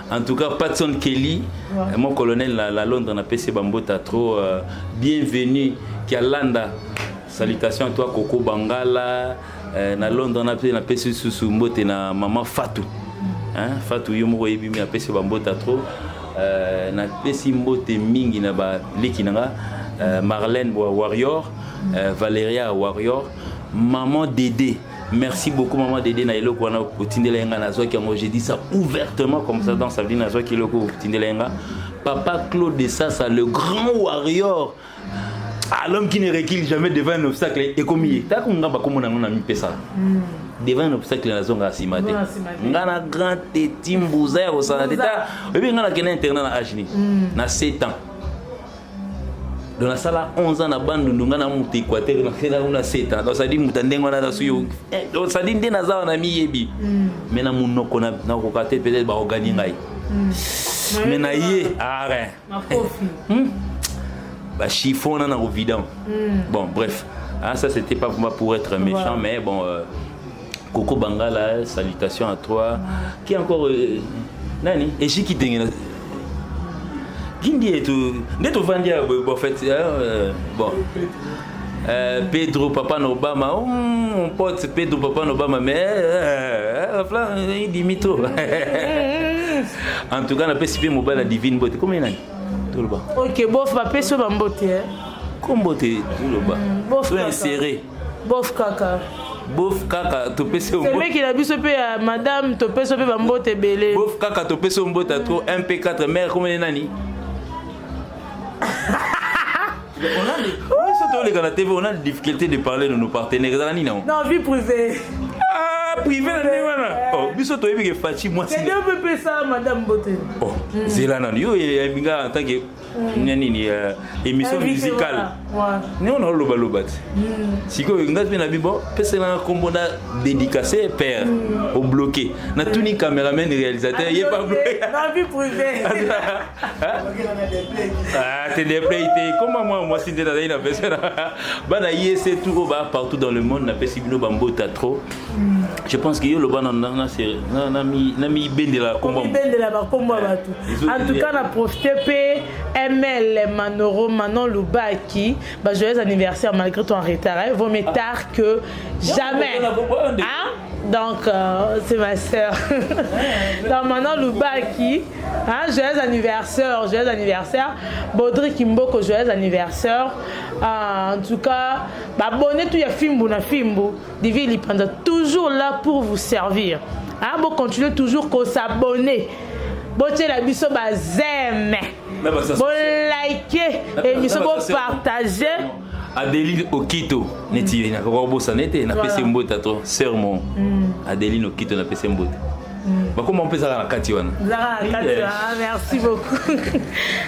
En tout cas, Patson Kelly, mon colonel la Londres na PC Bambota trop bienvenue Kialanda. Salutations à toi Coco Bangala. Na Londres na pe na pesi susu mbote na maman Fatou. Hein, Fatou yo moko yebi mi apesi ba mbota trop. Na pesi mbote mingi na ba leki nanga Marlène Warrior, Valeria Warrior, maman Dédé. Merci beaucoup maman Dédé na eloko wana otindela nga na zwaki yango, j'ai dit ça ouvertement comme ça dans sa vie na zwaki eloko otindela nga. Papa Claude Sassa le grand warrior. Ah, l'homme qui ne recule jamais devant un obstacle est comme il est. T'as qu'on va comme on a mis pesa. Devant un obstacle na zonga sima te. Nga na grand teti mbuza ya kosala te. Ta, oyebi nga na kena internat na âge ni. Na 7 ans. Donc na sala 11 ans na Bandundu nga na mutu Équateur na kena na 7 ans. Donc ça dit mutu ndenge wana na suyo. Donc ça dit nde naza wana miyebi. Mais na munoko na na koka te peut-être ba organi ngai. Mais na ye ah rien. Bah, chiffon on a évident. Bon bref, ah, ça c'était pas vraiment pour être méchant, mais bon Coco Bangala, salutations à toi. Qui encore nani Ejiki Tengena. Gindi et tout. Nde tovandi bon en fait bon. Pedro Papa Obama, oh, mon pote Pedro Papa Obama, mais il dit trop. En tout cas, on a PCP mobile la divine beauté. Combien nani? Tout le bas. Ok, bof, ba peso ba mbote. Comme beauté, tout le bas. Bof. Tout inséré. Bof kaka. Bof kaka, to peso mbote. C'est mec qui a biso pe madame, to peso pe ba mbote belé. Bof kaka, to peso mbote trop MP4 mère combien nani? On a des, oui, surtout les gars, la TV, on a des difficultés de parler de nos partenaires. Non, vie privée. Ah, privé, la voilà. Oh, Biso toyebi ke Fatshi mwasi. Kende opepesa madame mbote. Oh, zela nanu yo oyambi nga en tant que nini émission musicale. Ndenge na oloba loba te. Sikoyo nga mpe na bibo pesela nga kombo na dédicace père au bloqué. Natuni cameraman réalisateur ye pas bloqué. Na vie privée. Ah, te déplay te comment moi mwasi nde nazali na besoin bana yese tout oyo baa partout dans le monde napesi bino bambota trop. Je pense que yo loba namibendela kombo bendela bakombo ya bato. En tout cas, na profite mpe ML Manoro Manon Lubaki, ba joyeux anniversaire malgré ton retard, hein. Vaut mieux tard que jamais, hein? Donc c'est ma sœur. Donc Manon Lubaki, hein, joyeux anniversaire, joyeux anniversaire. Baudry Kimboko, joyeux anniversaire. En tout cas, abonné tout ya Fimbu na Fimbu, Divi Lipanda toujours là pour vous servir. Hein, bon, continuez toujours qu'on s'abonner. Botiela biso ba j'aime. Bo liker émission, bo partager. Adeline Okito neti nakoka kobosana ete napesi mbote to sœur mo Adeline Okito, napesi mbote. Bakoma mpe ezaka na kati wana. Ezaka na kati wana, merci beaucoup.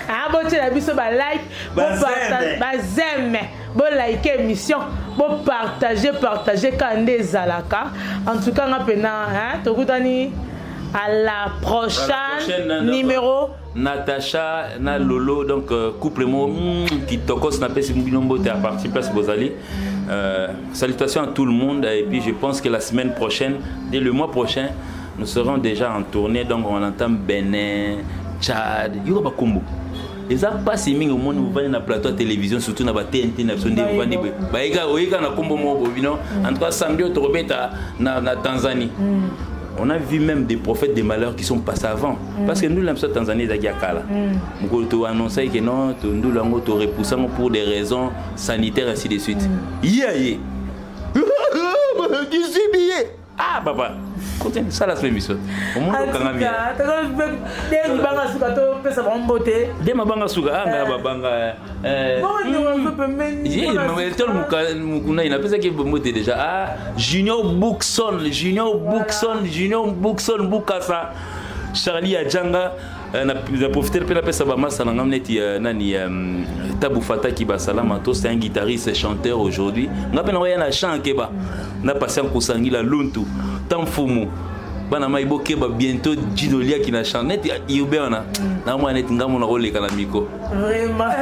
Ah, botiela biso ba like, ba j'aime, bo like émission, bo partager, partager kaka nde ezalaka. En tout cas, nga mpena tokutani à la prochaine numéro. Natacha na Lolo, donc couple mo kitokos, napesi bino mbote à partir place bozali. Salutations à tout le monde et puis je pense que la semaine prochaine, dès le mois prochain, nous serons déjà en tournée. Donc on entend Bénin, Tchad, yoka bakombo. Eza mpasi mingi omoni ovandi na plateau ya télévision, surtout na ba TNT na biso, nde ovandi boye, bayeka oyeka na kombo moko boye bino. En tout cas, samedi oyo tokobeta na Tanzanie. On a vu même des prophètes des malheurs qui sont passés avant, parce que ndula biso Tanzanie ezalaki ya kala. Mokolo toannonçaki ke non, ndula yango torepousse yango pour des raisons sanitaires, ainsi de suite, ye aye 18 billets. Ah papa, continue sala so émission, omoni okanga bien. Nde banga suka, topesa bango mbote. Nde mabanga suka anga babanga mukuna, napesaki mbote déjà. Ah, Junior Bookson, Junior Bookson, Junior Bookson Bukasa, Charlie Adjanga, na profiter mpe napesa bamasa na ngai neti nani, Tabu Fataki Basalama to, c'est un guitariste chanteur aujourd'hui. Nga mpe nakoya na chant keba na Patient Kosangila Luntu Tamfumu bana mai bokeba bientôt Jido liaki na chant neti yube wana na mwa neti ngambo na koleka na micro. Vraiment.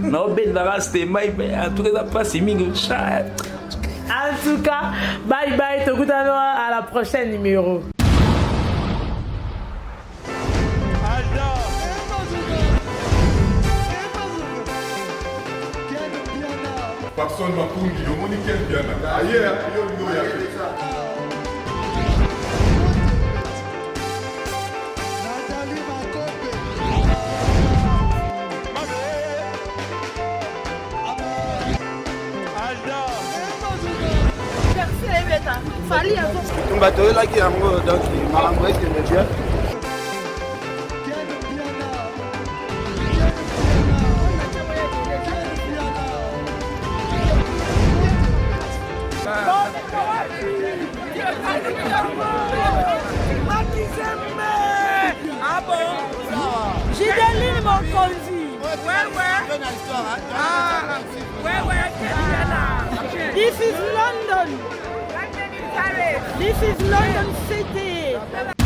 Naobendaka stemai, en tout cas eza mpasi mingi. En tout cas, bye bye, tokutana à la prochaine numéro. Papson Makungi, omoni Ken Piana aye yo olingi oya te. Bitumba toyelaki yango, donc makambo ekende bien. Gideline Mokonzi. This is London. This is London City.